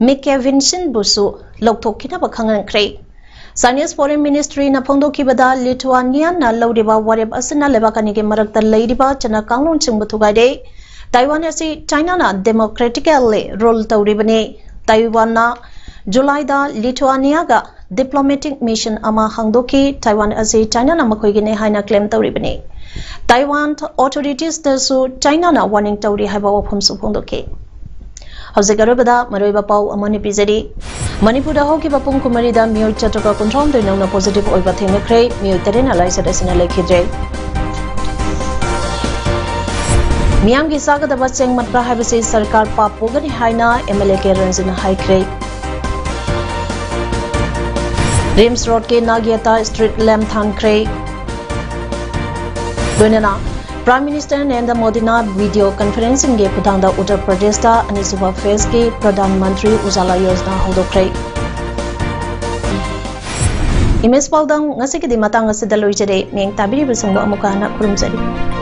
ꯃꯤꯀꯦꯚꯤꯟꯁꯤꯟꯕꯨꯁꯨ ꯂꯧꯊꯣꯛꯈꯤꯅꯕ ꯈꯪꯍꯟꯈ꯭ꯔꯦ꯫ ꯆꯥꯏꯅꯤꯁ ꯐꯣꯔꯦꯟ ꯃꯤꯅꯤꯁꯇ꯭ꯔꯤꯅ ꯐꯣꯡꯗꯣꯛꯈꯤꯕꯗ, ꯂꯤꯊꯨꯑꯥꯅꯤꯌꯥꯅ ꯂꯧꯔꯤꯕ ꯋꯥꯔꯦꯞ ꯑꯁꯤꯅ ꯂꯩꯕꯥꯛ ꯑꯅꯤꯒꯤ ꯃꯔꯛꯇ ꯂꯩꯔꯤꯕ ꯆꯠꯅ ꯀꯥꯡꯂꯣꯟꯁꯤꯡꯕꯨ ꯊꯨꯒꯥꯏꯔꯦ꯫ ꯇꯥꯏꯋꯥꯟ ꯑꯁꯤ ꯆꯥꯏꯅꯥꯅ democratically rule ꯇꯧꯔꯤꯕꯅꯤ꯫ ꯇꯥꯏꯋꯥꯟꯅ ꯖꯨꯂꯥꯏꯗ ꯂꯤꯊꯨꯑꯥꯅꯤꯌꯥꯒ diplomatic mission ꯑꯃ ꯍꯥꯡꯗꯣꯛꯈꯤ꯫ ꯇꯥꯏꯋꯥꯟ ꯑꯁꯤ ꯆꯥꯏꯅꯥꯅ ꯃꯈꯣꯏꯒꯤꯅꯤ ꯍꯥꯏꯅ claim ꯇꯧꯔꯤꯕꯅꯤ꯫ ꯇꯥꯏꯋꯥꯟ authoritiesꯇꯁꯨ ꯆꯥꯏꯅꯥꯅ warning ꯇꯧꯔꯤ ꯍꯥꯏꯕ ꯋꯥꯐꯝꯁꯨ ꯐꯣꯡꯗꯣꯛꯈꯤ꯫ ꯍꯧꯖꯤꯛ ꯑꯔꯣꯏꯕꯗ ꯃꯔꯨꯑꯣꯏꯕ ꯄꯥꯎ ꯑꯃꯅꯤ ꯄꯤꯖꯔꯤ꯫ ꯃꯅꯤꯄꯨꯔꯗ ꯍꯧꯈꯤꯕ ꯄꯨꯡ ꯀꯨꯟꯃꯔꯤꯗ ꯃꯤꯑꯣꯏ ꯆꯥꯇ꯭ꯔꯨꯛꯀ ꯀꯨꯟꯊ꯭ꯔꯥꯍꯨꯝꯗꯣꯏ ꯅꯧꯅ positive ꯑꯣꯏꯕ ꯊꯦꯡꯅꯈ꯭ꯔꯦ꯫ ꯃꯤꯑꯣꯏ ꯇꯔꯦꯠꯅ ꯂꯥꯏꯆꯠ ꯑꯁꯤꯅ ꯂꯩꯈꯤꯗ꯭ꯔꯦ꯫ ꯃꯤꯌꯥꯝꯒꯤ ꯆꯥꯒꯗꯕ ꯆꯦꯡ ꯃꯠꯄ ꯍꯥꯏꯕꯁꯤ ꯁꯔꯀꯥꯔ ꯄꯥꯞ ꯄꯨꯒꯅꯤ ꯍꯥꯏꯅ MLA ꯀꯦ ꯔꯟꯖꯟꯅ ꯍꯥꯏꯈ꯭ꯔꯦ꯫ ꯔꯤꯝꯁ ꯔꯣꯗꯀꯤ ꯅꯥꯒꯤꯌꯥꯇꯥ street lamp ꯊꯥꯟꯈ꯭ꯔꯦ꯫ ꯂꯣꯏꯅꯅ Prime Minister ꯅꯔꯦꯟꯗ꯭ꯔ ꯃꯣꯗꯤꯅ video conferencingꯒꯤ ꯈꯨꯠꯊꯥꯡꯗ ꯎꯠꯇꯔ ꯄ꯭ꯔꯗꯦꯁꯇ ꯑꯅꯤꯁꯨꯕ phaseꯀꯤ ꯄ꯭ꯔꯙꯥꯟ ꯃꯟꯇ꯭ꯔꯤ ꯎꯖꯥꯂꯥ ꯌꯣꯖꯅꯥ ꯍꯧꯗꯣꯛꯈ꯭ꯔꯦ꯫ ꯏꯃꯦꯖ ꯄꯥꯎꯗꯝ ꯉꯁꯤꯒꯤꯗꯤ ꯃꯇꯥꯡ ꯑꯁꯤꯗ ꯂꯣꯏꯖꯔꯦ꯫ ꯃꯤꯠꯌꯦꯡ ꯇꯥꯕꯤꯔꯤꯕꯁꯤꯡꯕꯨ ꯑꯃꯨꯛꯀ ꯍꯟꯅ ꯈꯨꯔꯨꯝꯖꯔꯤ꯫